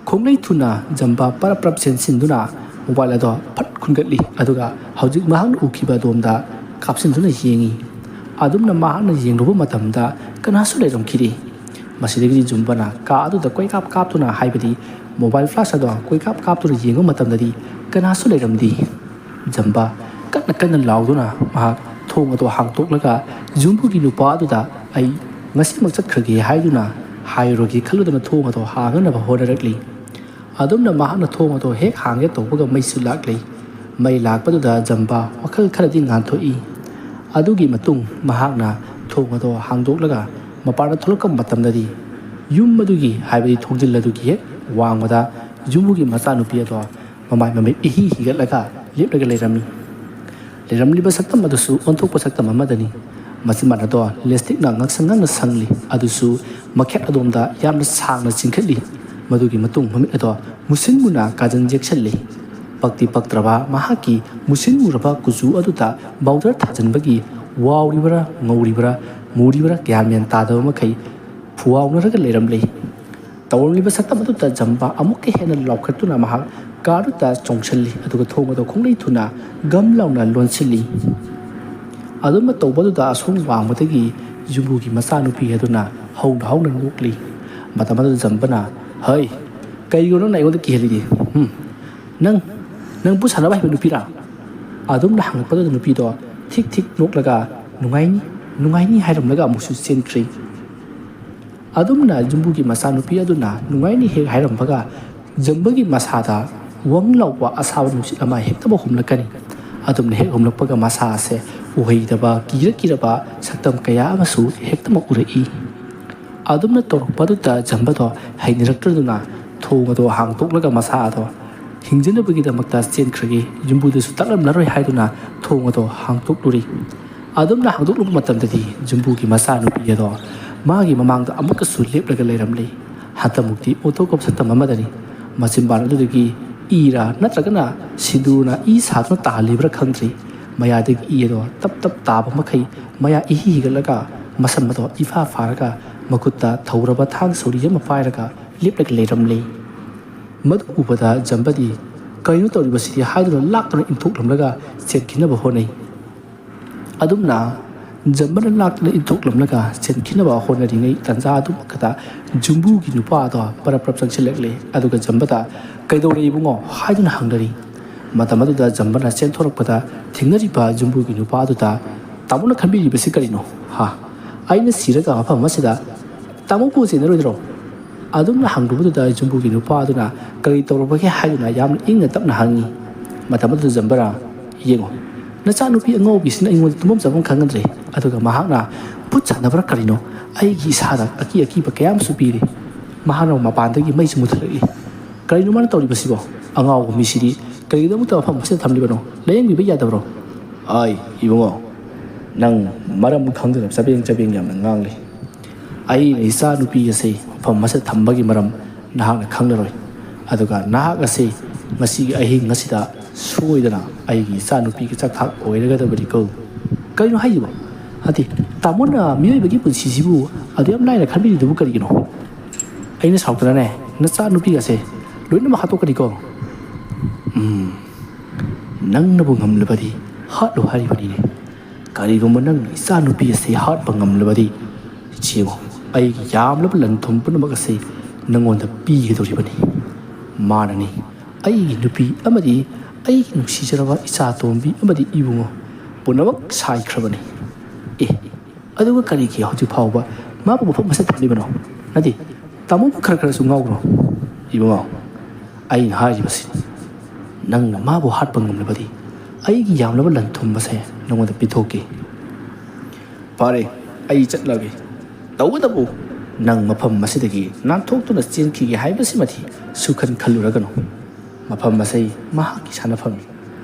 ꯈꯣꯡꯂꯩ ꯊꯨꯅ ꯖꯝꯕ ꯄꯔꯞ ꯄꯔꯞ ꯆꯦꯟꯁꯤꯟꯗꯨꯅ ꯃꯣꯕꯥꯏꯜ ꯑꯗꯣ ꯐꯠ ꯈꯨꯟꯒꯠꯂꯤ, ꯑꯗꯨꯒ ꯍꯧꯖꯤꯛ ꯃꯍꯥꯛꯅ ꯎꯈꯤꯕ ꯑꯗꯣꯝꯗ ꯀꯥꯞꯁꯤꯟꯗꯨꯅ ꯌꯦꯡꯉꯤ꯫ ꯑꯗꯨꯝꯅ ꯃꯍꯥꯛꯅ ꯌꯦꯡꯂꯨꯕ ꯃꯇꯝꯗ ꯀꯅꯥꯁꯨ ꯂꯩꯔꯝꯈꯤꯗꯦ꯫ ꯃꯁꯤꯗꯒꯤꯗꯤ ꯖꯝꯕꯅ ꯀꯥ ꯑꯗꯨꯗ ꯀꯣꯏꯀꯥꯞ ꯀꯥꯞꯇꯨꯅ, ꯍꯥꯏꯕꯗꯤ ꯃꯣꯕꯥꯏꯜ ꯐ꯭ꯂꯥꯁ ꯑꯗꯣ ꯀꯣꯏꯀꯥꯞ ꯀꯥꯞꯇꯨꯅ ꯌꯦꯡꯕ ꯃꯇꯝꯗꯗꯤ ꯀꯅꯥꯁꯨ ꯂꯩꯔꯝꯗꯦ꯫ ꯖꯝꯕ ꯀꯟꯅ ꯀꯟꯅ ꯂꯥꯎꯗꯨꯅ ꯃꯍꯥꯛ ꯊꯣꯡ ꯑꯗꯨ ꯍꯥꯡꯇꯣꯛꯂꯒ ꯌꯨꯝꯕꯨꯒꯤ ꯅꯨꯄꯥ ꯑꯗꯨꯗ "ꯑꯩ ꯉꯁꯤꯃꯛ ꯆꯠꯈ꯭ꯔꯒꯦ" ꯍꯥꯏꯗꯨꯅ ꯍꯥꯏꯔꯨꯔꯒꯦ ꯈꯜꯂꯨꯗꯨꯅ ꯊꯣꯡ ꯑꯗꯨ ꯍꯥꯡꯅꯅꯕ ꯍꯣꯠꯅꯔꯛꯂꯤ꯫ ꯑꯗꯨꯝꯅ ꯃꯍꯥꯛꯅ ꯊꯣꯡ ꯑꯗꯨ ꯍꯦꯛ ꯍꯥꯡꯒꯦ ꯇꯧꯕꯒ ꯃꯩꯁꯨ ꯂꯥꯛꯂꯤ꯫ ꯃꯩ ꯂꯥꯛꯄꯗꯨꯗ ꯖꯝꯕ ꯋꯥꯈꯜ ꯈꯔꯗꯤ ꯉꯥꯟꯊꯣꯛꯏ꯫ ꯑꯗꯨꯒꯤ ꯃꯇꯨꯡ ꯃꯍꯥꯛꯅ ꯊꯣꯡ ꯑꯗꯨ ꯍꯥꯡꯗꯣꯛꯂꯒ ꯃꯄꯥꯟꯗ ꯊꯣꯛꯂꯛꯄ ꯃꯇꯝꯗꯗꯤ ꯌꯨꯝ ꯑꯗꯨꯒꯤ, ꯍꯥꯏꯕꯗꯤ ꯊꯣꯡꯖꯤꯜ ꯑꯗꯨꯒꯤ ꯍꯦꯛ ꯋꯥꯡꯃꯗ ꯌꯨꯝꯕꯨꯒꯤ ꯃꯆꯥꯅꯨꯄꯤ ꯑꯗꯣ ꯃꯃꯥꯏ ꯃꯃꯤꯠ ꯏꯍꯤ ꯍꯤꯒꯠꯂꯒ ꯂꯦꯞꯂꯒ ꯂꯩꯔꯝꯃꯤ꯫ ꯂꯩꯔꯝꯂꯤꯕ ꯁꯛꯇꯝ ꯑꯗꯨꯁꯨ ꯑꯣꯟꯊꯣꯛꯄ ꯁꯛꯇꯝ ꯑꯃꯗꯅꯤ꯫ ꯃꯆꯤꯟꯕꯥꯟ ꯑꯗꯣ ꯂꯤꯞꯁꯇꯤꯛꯅ ꯉꯥꯡꯁꯪ ꯉꯥꯡꯅ ꯁꯪꯂꯤ, ꯑꯗꯨꯁꯨ ꯃꯈꯦꯠ ꯑꯗꯣꯝꯗ ꯌꯥꯝꯅ ꯁꯥꯡꯅ ꯆꯤꯡꯈꯠꯂꯤ꯫ ꯃꯗꯨꯒꯤ ꯃꯇꯨꯡ ꯃꯃꯤꯠ ꯑꯗꯣ ꯃꯨꯁꯤꯟ ꯃꯨꯅ ꯀꯥꯖꯟ ꯌꯦꯛꯁꯜꯂꯤ꯫ ꯄꯛꯇꯤ ꯄꯛꯇ꯭ꯔꯕ ꯃꯍꯥꯛꯀꯤ ꯃꯨꯁꯤꯟ ꯃꯨꯔꯕ ꯀꯨꯆꯨ ꯑꯗꯨꯗ ꯕꯥꯎꯗꯔ ꯊꯥꯖꯤꯟꯕꯒꯤ ꯋꯥꯎꯔꯤꯕ꯭ꯔꯥ, ꯉꯧꯔꯤꯕ꯭ꯔꯥ, ꯃꯨꯔꯤꯕ꯭ꯔꯥ ꯒ꯭ꯌꯥꯟ ꯃꯦꯟ ꯇꯥꯗꯕ ꯃꯈꯩ ꯐꯨꯋꯥꯎꯅꯔꯒ ꯂꯩꯔꯝꯂꯤ꯫ ꯇꯧꯔꯝꯂꯤꯕ ꯁꯛꯇꯝ ꯑꯗꯨꯗ ꯖꯝꯕ ꯑꯃꯨꯛꯀ ꯍꯦꯟꯅ ꯂꯥꯎꯈꯠꯇꯨꯅ ꯃꯍꯥꯛ ꯀꯥꯔꯗꯨꯗ ꯆꯣꯡꯁꯤꯜꯂꯤ, ꯑꯗꯨꯒ ꯊꯣꯡ ꯑꯗꯨ ꯈꯣꯡꯂꯩ ꯊꯨꯅ ꯒꯝ ꯂꯥꯎꯅ ꯂꯣꯟꯁꯤꯜꯂꯤ꯫ ꯑꯗꯨꯝꯅ ꯇꯧꯕꯗꯨꯗ ꯑꯁꯣꯝ ꯋꯥꯡꯃꯗꯒꯤ ꯌꯨꯝꯕꯨꯒꯤ ꯃꯆꯥꯅꯨꯄꯤ ꯑꯗꯨꯅ ꯍꯧꯅ ꯍꯧꯅ ꯅꯣꯛꯂꯤ꯫ ꯃꯇꯝ ꯑꯗꯨꯗ ꯖꯝꯕꯅ, "ꯍꯩ, ꯀꯩꯒꯤꯅꯣ ꯅꯪꯅ ꯑꯩꯉꯣꯟꯗ ꯀꯤꯍꯜꯂꯤꯗꯤ? ꯍꯨꯝ, ꯅꯪ, ꯅꯪꯕꯨ ꯁꯥꯟꯅꯕ ꯍꯩꯕ ꯅꯨꯄꯤꯔꯥ?" ꯑꯗꯨꯝꯅ ꯍꯪꯂꯛꯄꯗꯨꯗ ꯅꯨꯄꯤꯗꯣ ꯊꯤꯛ ꯊꯤꯛ ꯅꯣꯛꯂꯒ, "ꯅꯨꯡꯉꯥꯏꯅꯤ, ꯅꯨꯡꯉꯥꯏꯅꯤ" ꯍꯥꯏꯔꯝꯂꯒ ꯑꯃꯨꯛꯁꯨ ꯆꯦꯟꯈ꯭ꯔꯤ꯫ ꯑꯗꯨꯝꯅ ꯌꯨꯝꯕꯨꯒꯤ ꯃꯆꯥꯅꯨꯄꯤ ꯑꯗꯨꯅ ꯅꯨꯡꯉꯥꯏꯅꯤ ꯍꯦꯛ ꯍꯥꯏꯔꯝꯕꯒ, ꯖꯝꯕꯒꯤ ꯃꯁꯥꯗ ꯋꯪ ꯂꯥꯎꯕ ꯑꯁꯥꯕ ꯅꯨꯡꯁꯤꯠ ꯑꯃ ꯍꯦꯛꯇꯃꯛ ꯍꯨꯝꯂꯛꯀꯅꯤ꯫ ꯑꯗꯨꯝꯅ ꯍꯦꯛ ꯍꯨꯝꯂꯛꯄꯒ, ꯃꯁꯥ ꯑꯁꯦ ꯎꯍꯩꯗꯕ, ꯀꯤꯔ ꯀꯤꯔꯕ ꯁꯛꯇꯝ ꯀꯌꯥ ꯑꯃꯁꯨ ꯍꯦꯛꯇꯃꯛ ꯎꯔꯛꯏ꯫ ꯑꯗꯨꯝꯅ ꯇꯧꯔꯛꯄꯗꯨꯗ ꯖꯝꯕꯗꯣ ꯍꯩꯅꯔꯛꯇ꯭ꯔꯗꯨꯅ ꯊꯣꯡ ꯑꯗꯣ ꯍꯥꯡꯇꯣꯛꯂꯒ ꯃꯁꯥ ꯑꯗꯣ ꯍꯤꯡꯖꯅꯕꯒꯤꯗꯃꯛꯇ ꯆꯦꯟꯈ꯭ꯔꯒꯦ, ꯌꯨꯝꯕꯨꯗꯁꯨ ꯇꯥꯛꯂꯝꯂꯔꯣꯏ ꯍꯥꯏꯗꯨꯅ ꯊꯣꯡ ꯑꯗꯣ ꯍꯥꯡꯇꯣꯛꯂꯨꯔꯤ꯫ ꯑꯗꯨꯝꯅ ꯍꯥꯡꯗꯣꯛꯂꯨꯕ ꯃꯇꯝꯗꯗꯤ ꯖꯨꯝꯕꯨꯒꯤ ꯃꯆꯥꯅꯨꯄꯤ ꯑꯗꯣ ꯃꯥꯒꯤ ꯃꯃꯥꯡꯗ ꯑꯃꯨꯛꯀꯁꯨ ꯂꯦꯞꯂꯒ ꯂꯩꯔꯝꯂꯦ꯫ ꯍꯟꯗꯛꯃꯨꯛꯇꯤ ꯑꯣꯟꯊꯣꯛꯄ ꯁꯛꯇꯝ ꯑꯃꯗꯅꯤ꯫ ꯃꯆꯤꯟꯕꯥꯜ ꯑꯗꯨꯗꯒꯤ ꯏꯔꯥ ꯅꯠꯇ꯭ꯔꯒꯅ ꯁꯤꯟꯗꯨꯔꯅ ꯏ ꯁꯥꯗꯨꯅ ꯇꯥꯍꯜꯂꯤꯕ꯭ꯔꯥ ꯈꯪꯗ꯭ꯔꯤ, ꯃꯌꯥꯗꯒꯤ ꯏ ꯑꯗꯣ ꯇꯞ ꯇꯞ ꯇꯥꯕ ꯃꯈꯩ ꯃꯌꯥ ꯏꯍꯤ ꯍꯤꯒꯠꯂꯒ ꯃꯁꯝ ꯑꯗꯣ ꯏꯐꯥ ꯐꯥꯔꯒ ꯃꯈꯨꯠꯇ ꯊꯧꯔꯕ ꯊꯥꯡ ꯁꯣꯔꯤ ꯑꯃ ꯄꯥꯏꯔꯒ ꯂꯦꯞꯂꯒ ꯂꯩꯔꯝꯂꯦ꯫ ꯃꯗꯨ ꯎꯕꯗ ꯖꯝꯕꯗꯤ "ꯀꯔꯤꯅꯣ ꯇꯧꯔꯤꯕꯁꯤꯗꯤ?" ꯍꯥꯏꯗꯨꯅ ꯂꯥꯛꯇꯨꯅ ꯏꯟꯊꯣꯛꯂꯝꯂꯒ ꯆꯦꯟꯈꯤꯅꯕ ꯍꯣꯠꯅꯩ꯫ ꯑꯗꯨꯝꯅ ꯖꯝꯕꯅ ꯂꯥꯛꯇꯨꯅ ꯏꯟꯊꯣꯛꯂꯝꯂꯒ ꯆꯦꯟꯈꯤꯅꯕ ꯍꯣꯠꯅꯔꯤꯉꯩ ꯇꯥꯟꯖꯥ ꯑꯗꯨꯃꯛꯇꯗ ꯖꯨꯝꯕꯨꯒꯤ ꯅꯨꯄꯥ ꯑꯗꯣ ꯄꯔꯞ ꯄꯔꯞ ꯆꯪꯁꯤꯜꯂꯛꯂꯦ꯫ ꯑꯗꯨꯒ ꯖꯝꯕꯗ "ꯀꯩꯗꯧꯔꯦ ꯏꯕꯨꯡꯉꯣ?" ꯍꯥꯏꯗꯨꯅ ꯍꯪꯅꯔꯤ꯫ ꯃꯇꯝ ꯑꯗꯨꯗ ꯖꯝꯕꯅ ꯆꯦꯟꯊꯣꯔꯛꯄꯗ ꯊꯦꯡꯅꯔꯤꯕ ꯖꯨꯝꯕꯨꯒꯤ ꯅꯨꯄꯥ ꯑꯗꯨꯗ "ꯇꯥꯃꯣꯅ ꯈꯟꯕꯤꯔꯤꯕꯁꯤ ꯀꯔꯤꯅꯣ? ꯍꯥ? ꯑꯩꯅ ꯁꯤꯔꯒ ꯃꯐꯝ ꯑꯁꯤꯗ ꯇꯥꯃꯣꯕꯨ ꯆꯦꯟꯅꯔꯣꯏꯗ꯭ꯔꯣ?" ꯑꯗꯨꯝꯅ ꯍꯪꯂꯨꯕꯗꯨꯗ ꯌꯨꯝꯕꯨꯒꯤ ꯅꯨꯄꯥ ꯑꯗꯨꯅ "ꯀꯔꯤ ꯇꯧꯔꯕꯒꯦ?" ꯍꯥꯏꯗꯨꯅ ꯌꯥꯝꯅ ꯏꯪꯅ ꯇꯞꯅ ꯍꯪꯉꯤ꯫ ꯃꯇꯝ ꯑꯗꯨꯗ ꯖꯝꯕꯔꯥ, "ꯌꯦꯡꯉꯣ, ꯅꯆꯥꯅꯨꯄꯤ ꯑꯉꯥꯎꯕꯤꯁꯤꯅ ꯑꯩꯉꯣꯟꯗ ꯇꯨꯝꯐꯝ ꯆꯥꯐꯝ ꯈꯪꯍꯟꯗ꯭ꯔꯦ, ꯑꯗꯨꯒ ꯃꯍꯥꯛꯅ ꯚꯨꯠ ꯁꯥꯟꯅꯕ꯭ꯔꯥ ꯀꯔꯤꯅꯣ ꯑꯩꯒꯤ ꯏꯁꯥꯗ ꯑꯀꯤ ꯑꯀꯤꯕ ꯀꯌꯥ ꯑꯃꯁꯨ ꯄꯤꯔꯤ꯫ ꯃꯍꯥꯛꯅ ꯃꯄꯥꯟꯗꯒꯤ ꯃꯩꯁꯨ ꯃꯨꯊꯠꯂꯛꯏ꯫ ꯀꯔꯤꯅꯣ ꯃꯥꯅ ꯇꯧꯔꯤꯕꯁꯤꯕꯣ? ꯑꯉꯥꯎꯕ ꯃꯤꯁꯤꯗꯤ ꯀꯔꯤꯒꯤꯗꯃꯛꯇ ꯃꯐꯝ ꯑꯁꯤꯗ ꯊꯝꯂꯤꯕꯅꯣ? ꯂꯥꯌꯦꯡꯕꯤꯕ ꯌꯥꯗꯕ꯭ꯔꯣ?" "ꯑꯥꯏ, ꯏꯕꯨꯡꯉꯣ, ꯅꯪ ꯃꯔꯝ ꯈꯪꯗꯅ ꯆꯕꯦꯡ ꯆꯕꯦꯡ ꯌꯥꯝꯅ ꯉꯥꯡꯂꯤ꯫ ꯑꯩꯅ ꯏꯆꯥ ꯅꯨꯄꯤ ꯑꯁꯤ ꯃꯐꯝ ꯑꯁꯤꯗ ꯊꯝꯕꯒꯤ ꯃꯔꯝ ꯅꯍꯥꯛꯅ ꯈꯪꯂꯔꯣꯏ꯫ ꯑꯗꯨꯒ ꯅꯍꯥꯛ ꯑꯁꯤ ꯉꯁꯤꯒꯤ ꯑꯍꯤꯡ ꯑꯁꯤꯗ ꯁꯣꯏꯗꯅ ꯑꯩꯒꯤ ꯏꯆꯥ ꯅꯨꯄꯤꯒꯤ ꯆꯥꯛꯊꯥꯛ ꯑꯣꯏꯔꯒꯗꯕꯅꯤꯀꯣ꯫ ꯀꯔꯤꯅꯣ ꯍꯥꯏꯁꯤꯕꯣ? ꯍꯥꯏꯗꯤ, ꯇꯥꯃꯣꯅ ꯃꯤꯑꯣꯏꯕꯒꯤ ꯄꯨꯟꯁꯤꯁꯤꯕꯨ ꯑꯗꯨ ꯌꯥꯝ ꯂꯥꯏꯅ ꯈꯟꯕꯤꯔꯤꯗꯨꯕꯨ ꯀꯔꯤꯒꯤꯅꯣ? ꯑꯩꯅ ꯁꯥꯎꯔꯛꯇꯅꯅꯦ, ꯅꯆꯥ ꯅꯨꯄꯤꯒꯁꯦ ꯂꯣꯏꯅꯃꯛ ꯍꯥꯠꯇꯣꯛꯀꯅꯤꯀꯣ꯫" "ꯎꯝ, ꯅꯪꯅꯕꯨ ꯉꯝꯂꯕꯗꯤ ꯍꯥꯠꯂꯨ ꯍꯥꯏꯔꯤꯕꯅꯤꯅꯦ꯫ ꯀꯔꯤꯒꯨꯝꯕ ꯅꯪꯅ ꯏꯆꯥ ꯅꯨꯄꯤ ꯑꯁꯤ ꯍꯥꯠꯄ ꯉꯝꯂꯕꯗꯤ, ꯌꯦꯡꯉꯣ, ꯑꯩꯒꯤ ꯌꯥꯝꯂꯕ ꯂꯟ ꯊꯨꯝ ꯄꯨꯝꯅꯃꯛ ꯑꯁꯤ ꯅꯪꯉꯣꯟꯗ ꯄꯤꯒꯗꯧꯔꯤꯕꯅꯤ꯫ ꯃꯥꯅꯅꯤ ꯑꯩꯒꯤ ꯅꯨꯄꯤ ꯑꯃꯗꯤ ꯑꯩꯒꯤ ꯅꯨꯡꯁꯤꯖꯔꯕ ꯏꯆꯥ ꯇꯣꯝꯕꯤ ꯑꯃꯗꯤ ꯏꯕꯨꯡꯉꯣ ꯄꯨꯝꯅꯃꯛ ꯁꯥꯏꯈ꯭ꯔꯕꯅꯤ꯫ ꯑꯦ, ꯑꯗꯨꯒ ꯀꯔꯤꯒꯤ ꯍꯧꯖꯤꯛ ꯐꯥꯎꯕ ꯃꯥꯕꯨ ꯃꯐꯝ ꯑꯁꯤꯗ ꯊꯝꯂꯤꯕꯅꯣ? ꯅꯠꯇꯦ, ꯇꯥꯃꯣꯕꯨ ꯈꯔ ꯈꯔꯁꯨ ꯉꯥꯎꯕ꯭ꯔꯣ?" "ꯏꯕꯨꯡꯉꯣ, ꯑꯩꯅ ꯍꯥꯏꯔꯤꯕꯁꯤ, ꯅꯪꯅ ꯃꯥꯕꯨ ꯍꯥꯠꯄ ꯉꯝꯂꯕꯗꯤ ꯑꯩꯒꯤ ꯌꯥꯝꯂꯕ ꯂꯟ ꯊꯨꯝ ꯑꯁꯦ ꯅꯉꯣꯟꯗ ꯄꯤꯊꯣꯛꯀꯦ꯫" "ꯐꯔꯦ, ꯑꯩ ꯆꯠꯂꯒꯦ꯫ ꯇꯧꯕꯇꯕꯨ ꯅꯪ ꯃꯐꯝ ꯑꯁꯤꯗꯒꯤ ꯅꯥꯟꯊꯣꯛꯇꯨꯅ ꯆꯦꯟꯈꯤꯒꯦ ꯍꯥꯏꯕꯁꯤꯃꯗꯤ ꯁꯨꯈꯟ ꯈꯜꯂꯨꯔꯒꯅꯨ꯫ ꯃꯐꯝ ꯑꯁꯤ ꯃꯍꯥꯛꯀꯤ ꯁꯥꯟꯅꯐꯝꯅꯤ꯫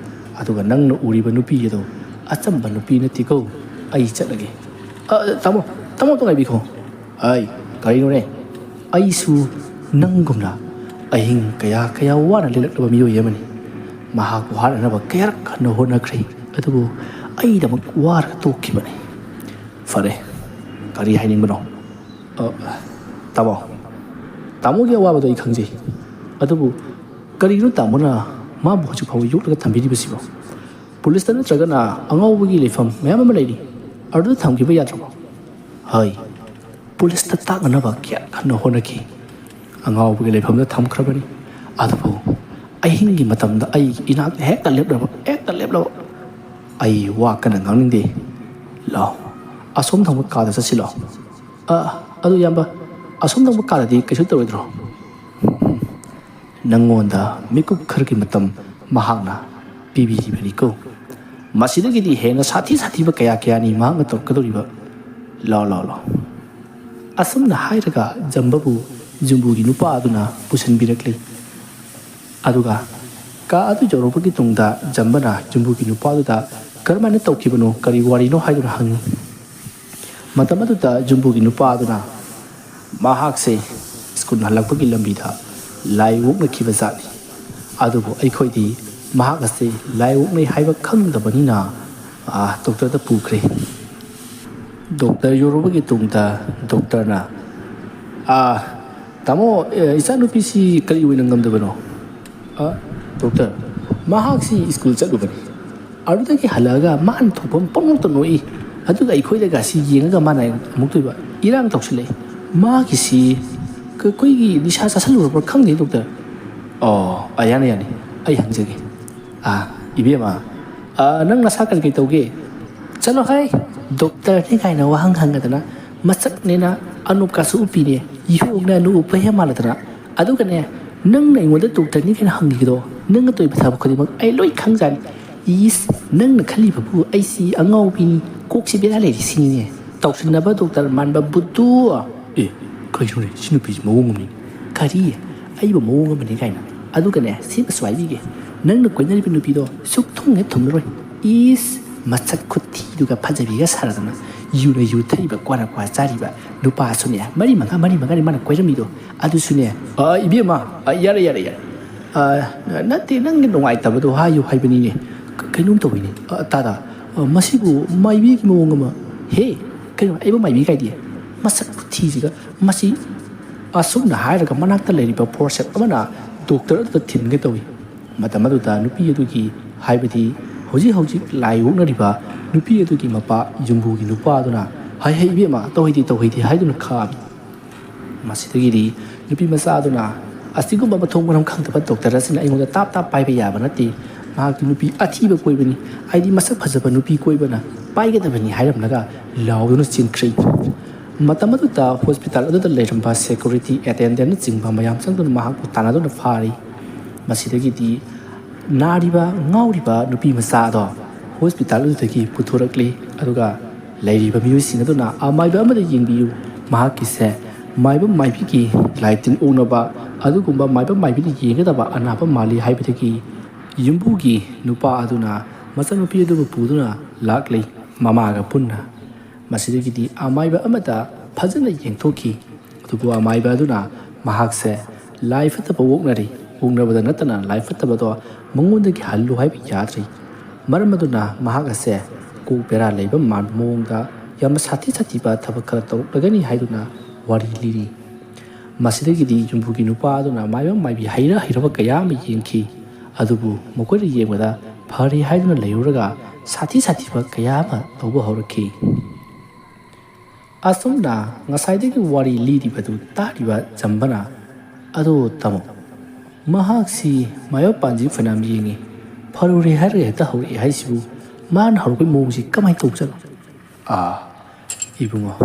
ꯑꯗꯨꯒ ꯅꯪꯅ ꯎꯔꯤꯕ ꯅꯨꯄꯤ ꯑꯗꯨ ꯑꯆꯝꯕ ꯅꯨꯄꯤ ꯅꯠꯇꯦꯀꯣ꯫ ꯑꯩ ꯆꯠꯂꯒꯦ꯫ "ꯑ, ꯇꯥꯃꯣ, ꯇꯥꯃꯣ, ꯑꯝꯇ ꯉꯥꯏꯕꯤꯈꯣ꯫" "ꯑꯩ, ꯀꯔꯤꯅꯣꯅꯦ?" "ꯑꯩꯁꯨ ꯅꯪꯒꯨꯝꯅ ꯑꯍꯤꯡ ꯀꯌꯥ ꯀꯌꯥ ꯋꯥꯅ ꯂꯦꯜꯂꯛꯂꯕ ꯃꯤꯑꯣꯏ ꯑꯃꯅꯤ꯫ ꯃꯍꯥꯛꯄꯨ ꯍꯥꯠꯅꯅꯕ ꯀꯌꯥꯔꯛ ꯍꯟꯅ ꯍꯣꯠꯅꯈ꯭ꯔꯦ, ꯑꯗꯨꯕꯨ ꯑꯩꯒꯤꯗꯃꯛ ꯋꯥꯔꯒ ꯇꯣꯛꯈꯤꯕꯅꯤ꯫" "ꯐꯔꯦ, ꯀꯔꯤ ꯍꯥꯏꯅꯤꯡꯕꯅꯣ?" "ꯑ, ꯇꯥꯃꯣ, ꯇꯥꯃꯣꯒꯤ ꯑꯋꯥꯕꯗꯣ ꯑꯩ ꯈꯪꯖꯩ꯫ ꯑꯗꯨꯕꯨ ꯀꯔꯤꯒꯤꯅꯣ ꯇꯥꯃꯣꯅ ꯃꯥꯕꯨ ꯍꯧꯖꯤꯛ ꯐꯥꯎꯕ ꯌꯣꯛꯂꯒ ꯊꯝꯕꯤꯔꯤꯕꯁꯤꯕꯣ? ꯄꯨꯂꯤꯁꯇ ꯅꯠꯇ꯭ꯔꯒꯅ ꯑꯉꯥꯎꯕꯒꯤ ꯂꯩꯐꯝ ꯃꯌꯥꯝ ꯑꯃ ꯂꯩꯔꯤ, ꯑꯗꯨꯗ ꯊꯝꯈꯤꯕ ꯌꯥꯗ꯭ꯔꯕꯣ?" "ꯍꯣꯏ, ꯄꯨꯂꯤꯁꯇ ꯇꯥꯛꯅꯅꯕ ꯀꯌꯥ ꯀꯟꯅ ꯍꯣꯠꯅꯈꯤ꯫ ꯑꯉꯥꯎꯕꯒꯤ ꯂꯩꯐꯝꯗ ꯊꯝꯈ꯭ꯔꯕꯅꯤ꯫ ꯑꯗꯨꯕꯨ ꯑꯍꯤꯡꯒꯤ ꯃꯇꯝꯗ ꯑꯩ ꯏꯅꯥꯛꯇ ꯍꯦꯛꯇ ꯂꯦꯞꯂꯕ, ꯍꯦꯛꯇ ꯂꯦꯞꯂꯕ꯫ ꯑꯩ ꯋꯥ ꯀꯟꯅ ꯉꯥꯡꯅꯤꯡꯗꯦ꯫ ꯂꯥꯛꯑꯣ, ꯑꯁꯣꯝ ꯊꯪꯕ ꯀꯥꯗ ꯆꯠꯁꯤ ꯂꯥꯛꯑꯣ꯫" "ꯑ, ꯑꯗꯨ ꯏꯌꯥꯝꯕ, ꯑꯁꯣꯝ ꯊꯪꯕ ꯀꯥꯗꯗꯤ ꯀꯩꯁꯨ ꯇꯧꯔꯣꯏꯗ꯭ꯔꯣ?" "ꯅꯪꯉꯣꯟꯗ ꯃꯤꯀꯨꯞ ꯈꯔꯒꯤ ꯃꯇꯝ ꯃꯍꯥꯛꯅ ꯄꯤꯕꯤꯔꯤꯕꯅꯤꯀꯣ꯫ ꯃꯁꯤꯗꯒꯤꯗꯤ ꯍꯦꯟꯅ ꯁꯥꯊꯤ ꯁꯥꯊꯤꯕ ꯀꯌꯥ ꯀꯌꯥꯅꯤ ꯃꯍꯥꯛꯅ ꯇꯧꯔꯛꯀꯗꯧꯔꯤꯕ꯫ ꯂꯥꯛꯑꯣ, ꯂꯥꯛꯑꯣ, ꯂꯥꯛꯑꯣ꯫" ꯑꯁꯨꯝꯅ ꯍꯥꯏꯔꯒ ꯖꯝꯕꯕꯨ ꯖꯨꯝꯕꯨꯒꯤ ꯅꯨꯄꯥ ꯑꯗꯨꯅ ꯄꯨꯁꯤꯟꯕꯤꯔꯛꯂꯤ꯫ ꯑꯗꯨꯒ ꯀꯥ ꯑꯗꯨ ꯌꯧꯔꯛꯄꯒꯤ ꯇꯨꯡꯗ ꯖꯝꯕꯅ ꯖꯨꯝꯕꯨꯒꯤ ꯅꯨꯄꯥꯗꯨꯗ ꯀꯔꯝꯍꯥꯏꯅ ꯇꯧꯈꯤꯕꯅꯣ, ꯀꯔꯤ ꯋꯥꯔꯤꯅꯣ ꯍꯥꯏꯗꯨꯅ ꯍꯪꯉꯤ꯫ ꯃꯇꯝ ꯑꯗꯨꯗ ꯖꯨꯝꯕꯨꯒꯤ ꯅꯨꯄꯥ ꯑꯗꯨꯅ ꯃꯍꯥꯛꯁꯦ ꯁ꯭ꯀꯨꯜ ꯍꯜꯂꯛꯄꯒꯤ ꯂꯝꯕꯤꯗ ꯂꯥꯏ ꯑꯣꯛꯅꯈꯤꯕ ꯖꯥꯠꯅꯤ꯫ ꯑꯗꯨꯕꯨ ꯑꯩꯈꯣꯏꯗꯤ ꯃꯍꯥꯛ ꯑꯁꯤ ꯂꯥꯏ ꯑꯣꯛꯅꯩ ꯍꯥꯏꯕ ꯈꯪꯗꯕꯅꯤꯅ, ꯑꯥ, ꯗꯣꯛꯇꯔꯗ ꯄꯨꯈ꯭ꯔꯦ꯫ ꯗꯣꯛꯇꯔ ꯌꯧꯔꯨꯕꯒꯤ ꯇꯨꯡꯗ ꯗꯣꯛꯇꯔꯅ, "ꯑꯥ, ꯇꯥꯃꯣ, ꯑꯦ, ꯏꯆꯥꯅꯨꯄꯤꯁꯤ ꯀꯔꯤ ꯑꯣꯏꯅ ꯉꯝꯗꯕꯅꯣ?" "ꯑ, ꯗꯣꯛꯇꯔ, ꯃꯍꯥꯛꯁꯤ ꯁ꯭ꯀꯨꯜ ꯆꯠꯂꯨꯕꯅꯤ꯫ ꯑꯗꯨꯗꯒꯤ ꯍꯜꯂꯛꯑꯒ ꯃꯥꯅ ꯊꯣꯛꯄ ꯑꯃ ꯄꯪꯅꯣꯛꯇ ꯅꯣꯛꯏ꯫ ꯑꯗꯨꯒ ꯑꯩꯈꯣꯏꯗꯒ ꯁꯤ ꯌꯦꯡꯉꯒ ꯃꯥꯅ ꯑꯃꯨꯛꯇꯣꯏꯕ ꯏꯔꯥꯡ ꯇꯧꯁꯤꯜꯂꯛꯏ꯫ ꯃꯥꯒꯤꯁꯤ ꯀ-, ꯑꯩꯈꯣꯏꯒꯤ ꯅꯤꯁꯥ ꯆꯥꯁꯤꯜꯂꯨꯔꯕ꯭ꯔꯥ ꯈꯪꯗꯦ, ꯗꯣꯛꯇꯔ꯫" "ꯑꯣ, ꯑ, ꯌꯥꯅꯤ, ꯌꯥꯅꯤ, ꯑꯩ ꯍꯪꯖꯒꯦ꯫ ꯑ, ꯏꯕꯦꯝꯃ, ꯑ, ꯅꯪ ꯅꯁꯥ ꯀꯔꯤ ꯀꯩ ꯇꯧꯒꯦ?" "ꯆꯠꯂꯣ ꯍꯥꯏ, ꯗꯣꯛꯇꯔꯅꯤ ꯀꯥꯏꯅ ꯋꯥꯍꯪ ꯍꯪꯉꯗꯅ, ꯃꯁꯛꯅꯦꯅ ꯑꯅꯣꯞꯀꯥꯁꯨ ꯎꯞꯄꯤꯅꯦ, ꯌꯣꯡꯅ ꯑꯅꯣꯞ ꯎꯞꯄ ꯍꯦꯛ ꯃꯥꯜꯂꯗꯅ꯫ ꯑꯗꯨꯒꯅꯦ, ꯅꯪꯅ ꯑꯩꯉꯣꯟꯗ ꯗꯣꯛꯇꯔꯅꯤ ꯀꯥꯏꯅ ꯍꯪꯈꯤꯕꯗꯣ, ꯅꯪꯅ ꯇꯧꯔꯤꯕ ꯊꯕꯛ ꯈꯨꯗꯤꯡꯃꯛ ꯑꯩ ꯂꯣꯏ ꯈꯪꯖꯥꯠꯅꯤ꯫ ꯏꯁ, ꯅꯪꯅ ꯈꯜꯂꯤꯕꯕꯨ ꯑꯩꯁꯤ ꯑꯉꯥꯎꯕꯤꯅꯤ, ꯀꯣꯛꯁꯤ ꯕꯦꯔꯥ ꯂꯩꯔꯤ ꯁꯤꯅꯤꯅꯦ, ꯇꯧꯁꯤꯟꯅꯕ ꯗꯣꯛꯇꯔ ꯃꯥꯟꯕ ꯕꯨꯠꯇꯨ꯫" "ꯑꯦ, ꯀꯩꯅꯣꯅꯦ, ꯁꯤ ꯅꯨꯄꯤꯁꯤ ꯃꯑꯣꯡ ꯑꯃꯅꯤ꯫" "ꯀꯔꯤ? ꯑꯩꯕꯨ ꯃꯑꯣꯡ ꯑꯃꯅꯤ ꯀꯥꯏꯅ? ꯑꯗꯨꯒꯅꯦ, ꯁꯤꯃꯁꯨ ꯍꯥꯏꯕꯤꯒꯦ, ꯅꯪꯅ ꯀꯣꯏꯅꯔꯤꯕ ꯅꯨꯄꯤꯗꯣ ꯁꯨꯛ ꯊꯨꯡ ꯍꯦꯛ ꯊꯨꯡꯂꯔꯣꯏ꯫ ꯏꯁ, ꯃꯁꯛ ꯈꯨꯊꯤꯗꯨꯒ ꯐꯖꯕꯤꯒ ꯁꯥꯔꯗꯅ ꯌꯨꯅ ꯌꯨ ꯊꯛꯏꯕ, ꯀ꯭ꯋꯥꯅ ꯀ꯭ꯋꯥ ꯆꯥꯔꯤꯕ ꯅꯨꯄꯥꯁꯨꯅꯦ, ꯃꯔꯤ ꯃꯉꯥ, ꯃꯔꯤ ꯃꯉꯥꯅꯤ ꯃꯥꯅ ꯀꯣꯏꯔꯝꯃꯤꯗꯣ꯫ ꯑꯗꯨꯁꯨꯅꯦ, "ꯑ, ꯏꯕꯦꯝꯃ, ꯑ, ꯌꯥꯔꯦ, ꯌꯥꯔꯦ, ꯌꯥꯔꯦ꯫ ꯑ, ꯅꯠꯇꯦ, ꯅꯪꯒꯤ ꯅꯨꯡꯉꯥꯏꯇꯕꯗꯣ ꯍꯥꯏꯌꯨ ꯍꯥꯏꯕꯅꯤꯅꯦ꯫ ꯀ-, ꯀꯩꯅꯣꯝ ꯇꯧꯋꯤꯅꯦ꯫ ꯑ, ꯇꯥꯗ, ꯑ, ꯃꯁꯤꯕꯨ ꯃꯥꯏꯕꯤꯒꯤ ꯃꯑꯣꯡ ꯑꯃ꯫ ꯍꯦ, ꯀꯩꯅꯣ, ꯑꯩꯕꯨ ꯃꯥꯏꯕꯤ ꯀꯥꯏꯗꯤ? ꯃꯁꯛ ꯈꯨꯊꯤꯁꯤꯒ꯫ ꯃꯁꯤ," ꯑꯁꯨꯝꯅ ꯍꯥꯏꯔꯒ ꯃꯅꯥꯛꯇ ꯂꯩꯔꯤꯕ ꯐꯣꯔꯁꯦꯞ ꯑꯃꯅ ꯗꯣꯛꯇꯔ ꯑꯗꯨꯗ ꯊꯤꯟꯒꯦ ꯇꯧꯏ꯫ ꯃꯇꯝ ꯑꯗꯨꯗ ꯅꯨꯄꯤ ꯑꯗꯨꯒꯤ, ꯍꯥꯏꯕꯗꯤ ꯍꯧꯖꯤꯛ ꯍꯧꯖꯤꯛ ꯂꯥꯏ ꯑꯣꯛꯅꯔꯤꯕ ꯅꯨꯄꯤ ꯑꯗꯨꯒꯤ ꯃꯄꯥ, ꯌꯨꯝꯕꯨꯒꯤ ꯅꯨꯄꯥ ꯑꯗꯨꯅ, "ꯍꯥꯏ ꯍꯩ ꯏꯕꯦꯝꯃ, ꯇꯧꯍꯩꯗꯦ, ꯇꯧꯍꯩꯗꯦ" ꯍꯥꯏꯗꯨꯅ ꯈꯥꯝꯃꯤ꯫ ꯃꯁꯤꯗꯒꯤꯗꯤ ꯅꯨꯄꯤ ꯃꯆꯥ ꯑꯗꯨꯅ ꯑꯁꯤꯒꯨꯝꯕ ꯃꯊꯣꯡ ꯃꯔꯝ ꯈꯪꯗꯕ ꯗꯣꯛꯇꯔ ꯑꯁꯤꯅ ꯑꯩꯉꯣꯟꯗ ꯇꯥꯞ ꯇꯥꯞ ꯄꯥꯏꯕ ꯌꯥꯕ ꯅꯠꯇꯦ, ꯃꯍꯥꯛꯇꯤ ꯅꯨꯄꯤ ꯑꯊꯤꯕ ꯀꯣꯏꯕꯅꯤ, ꯍꯥꯏꯗꯤ ꯃꯁꯛ ꯐꯖꯕ ꯅꯨꯄꯤ ꯀꯣꯏꯕꯅ ꯄꯥꯏꯒꯗꯕꯅꯤ ꯍꯥꯏꯔꯝꯂꯒ ꯂꯥꯎꯗꯨꯅ ꯆꯦꯟꯈ꯭ꯔꯦ꯫ ꯃꯇꯝ ꯑꯗꯨꯗ ꯍꯣꯁꯄꯤꯇꯥꯜ ꯑꯗꯨꯗ ꯂꯩꯔꯝꯕ ꯁꯦꯀ꯭ꯌꯨꯔꯤꯇꯤ ꯑꯦꯇꯦꯟꯗꯦꯟꯅꯆꯤꯡꯕ ꯃꯌꯥꯝ ꯆꯪꯗꯨꯅ ꯃꯍꯥꯛꯄꯨ ꯇꯥꯟꯅꯗꯨꯅ ꯐꯥꯔꯤ꯫ ꯃꯁꯤꯗꯒꯤꯗꯤ ꯅꯥꯔꯤꯕ ꯉꯥꯎꯔꯤꯕ ꯅꯨꯄꯤ ꯃꯆꯥ ꯑꯗꯣ ꯍꯣꯁꯄꯤꯇꯥꯜ ꯑꯗꯨꯗꯒꯤ ꯄꯨꯊꯣꯔꯛꯂꯤ꯫ ꯑꯗꯨꯒ ꯂꯩꯔꯤꯕ ꯃꯤꯑꯣꯏꯁꯤꯡ ꯑꯗꯨꯅ ꯑꯃꯥꯏꯕ ꯑꯃꯗ ꯌꯦꯡꯕꯤꯌꯨ, ꯃꯍꯥꯛꯀꯤꯁꯦ ꯃꯥꯏꯕ ꯃꯥꯏꯕꯤꯒꯤ ꯂꯥꯏ ꯇꯤꯟ ꯑꯣꯛꯅꯕ ꯑꯗꯨꯒꯨꯝꯕ ꯃꯥꯏꯕ ꯃꯥꯏꯕꯤꯅ ꯌꯦꯡꯒꯗꯕ ꯑꯅꯥꯕ ꯃꯥꯜꯂꯤ ꯍꯥꯏꯕꯗꯒꯤ ꯌꯨꯝꯕꯨꯒꯤ ꯅꯨꯄꯥ ꯑꯗꯨꯅ ꯃꯆꯥꯅꯨꯄꯤ ꯑꯗꯨꯕꯨ ꯄꯨꯗꯨꯅ ꯂꯥꯛꯂꯤ, ꯃꯃꯥꯒ ꯄꯨꯟꯅ꯫ ꯃꯁꯤꯗꯒꯤꯗꯤ ꯑꯃꯥꯏꯕ ꯑꯃꯗ ꯐꯖꯅ ꯌꯦꯡꯊꯣꯛꯈꯤ꯫ ꯑꯗꯨꯕꯨ ꯑꯃꯥꯏꯕ ꯑꯗꯨꯅ ꯃꯍꯥꯛꯁꯦ ꯂꯥꯏ ꯐꯠꯇꯕ ꯑꯣꯛꯅꯔꯤ, ꯑꯣꯛꯅꯕꯗ ꯅꯠꯇꯅ ꯂꯥꯏ ꯐꯠꯇꯕꯗꯣ ꯃꯉꯣꯟꯗꯒꯤ ꯍꯜꯂꯨ ꯍꯥꯏꯕ ꯌꯥꯗ꯭ꯔꯤ꯫ ꯃꯔꯝ ꯑꯗꯨꯅ ꯃꯍꯥꯛ ꯑꯁꯦ ꯀꯣꯛ ꯕꯦꯔꯥ ꯂꯩꯕ ꯃꯥꯟꯕ ꯃꯑꯣꯡꯗ ꯌꯥꯝꯅ ꯁꯥꯊꯤ ꯁꯥꯊꯤꯕ ꯊꯕꯛ ꯈꯔ ꯇꯧꯔꯛꯂꯒꯅꯤ ꯍꯥꯏꯗꯨꯅ ꯋꯥꯔꯤ ꯂꯤꯔꯤ꯫ ꯃꯁꯤꯗꯒꯤꯗꯤ ꯌꯨꯝꯕꯨꯒꯤ ꯅꯨꯄꯥ ꯑꯗꯨꯅ ꯃꯥꯏꯕ ꯃꯥꯏꯕꯤ ꯍꯩꯔ ꯍꯩꯔꯕ ꯀꯌꯥ ꯑꯃ ꯌꯦꯡꯈꯤ꯫ ꯑꯗꯨꯕꯨ ꯃꯈꯣꯏꯅ ꯌꯦꯡꯕꯗ ꯐꯔꯦ ꯍꯥꯏꯗꯨꯅ ꯂꯩꯔꯨꯔꯒ ꯁꯥꯊꯤ ꯁꯥꯊꯤꯕ ꯀꯌꯥ ꯑꯃ ꯇꯧꯕ ꯍꯧꯔꯛꯈꯤ꯫ ꯑꯁꯨꯝꯅ ꯉꯁꯥꯏꯗꯒꯤ ꯋꯥꯔꯤ ꯂꯤꯔꯤꯕꯗꯨ ꯇꯥꯔꯤꯕ ꯖꯝꯕꯅ, "ꯑꯗꯣ ꯇꯥꯃꯣ, ꯃꯍꯥꯛꯁꯤ ꯃꯥꯏꯕ ꯄꯥꯟꯖꯤ ꯐꯅꯌꯥꯝ ꯌꯦꯡꯉꯤ, ꯐꯔꯨꯔꯦ ꯍꯥꯏꯔꯒ ꯍꯦꯛꯇ ꯍꯧꯔꯛꯑꯦ ꯍꯥꯏꯁꯤꯕꯨ, ꯃꯥꯅ ꯍꯧꯔꯛꯄꯒꯤ ꯃꯑꯣꯡꯁꯤ ꯀꯃꯥꯏꯅ ꯇꯧꯖꯥꯠꯅꯣ?" "ꯑꯥ, ꯏꯕꯨꯡꯉꯣ,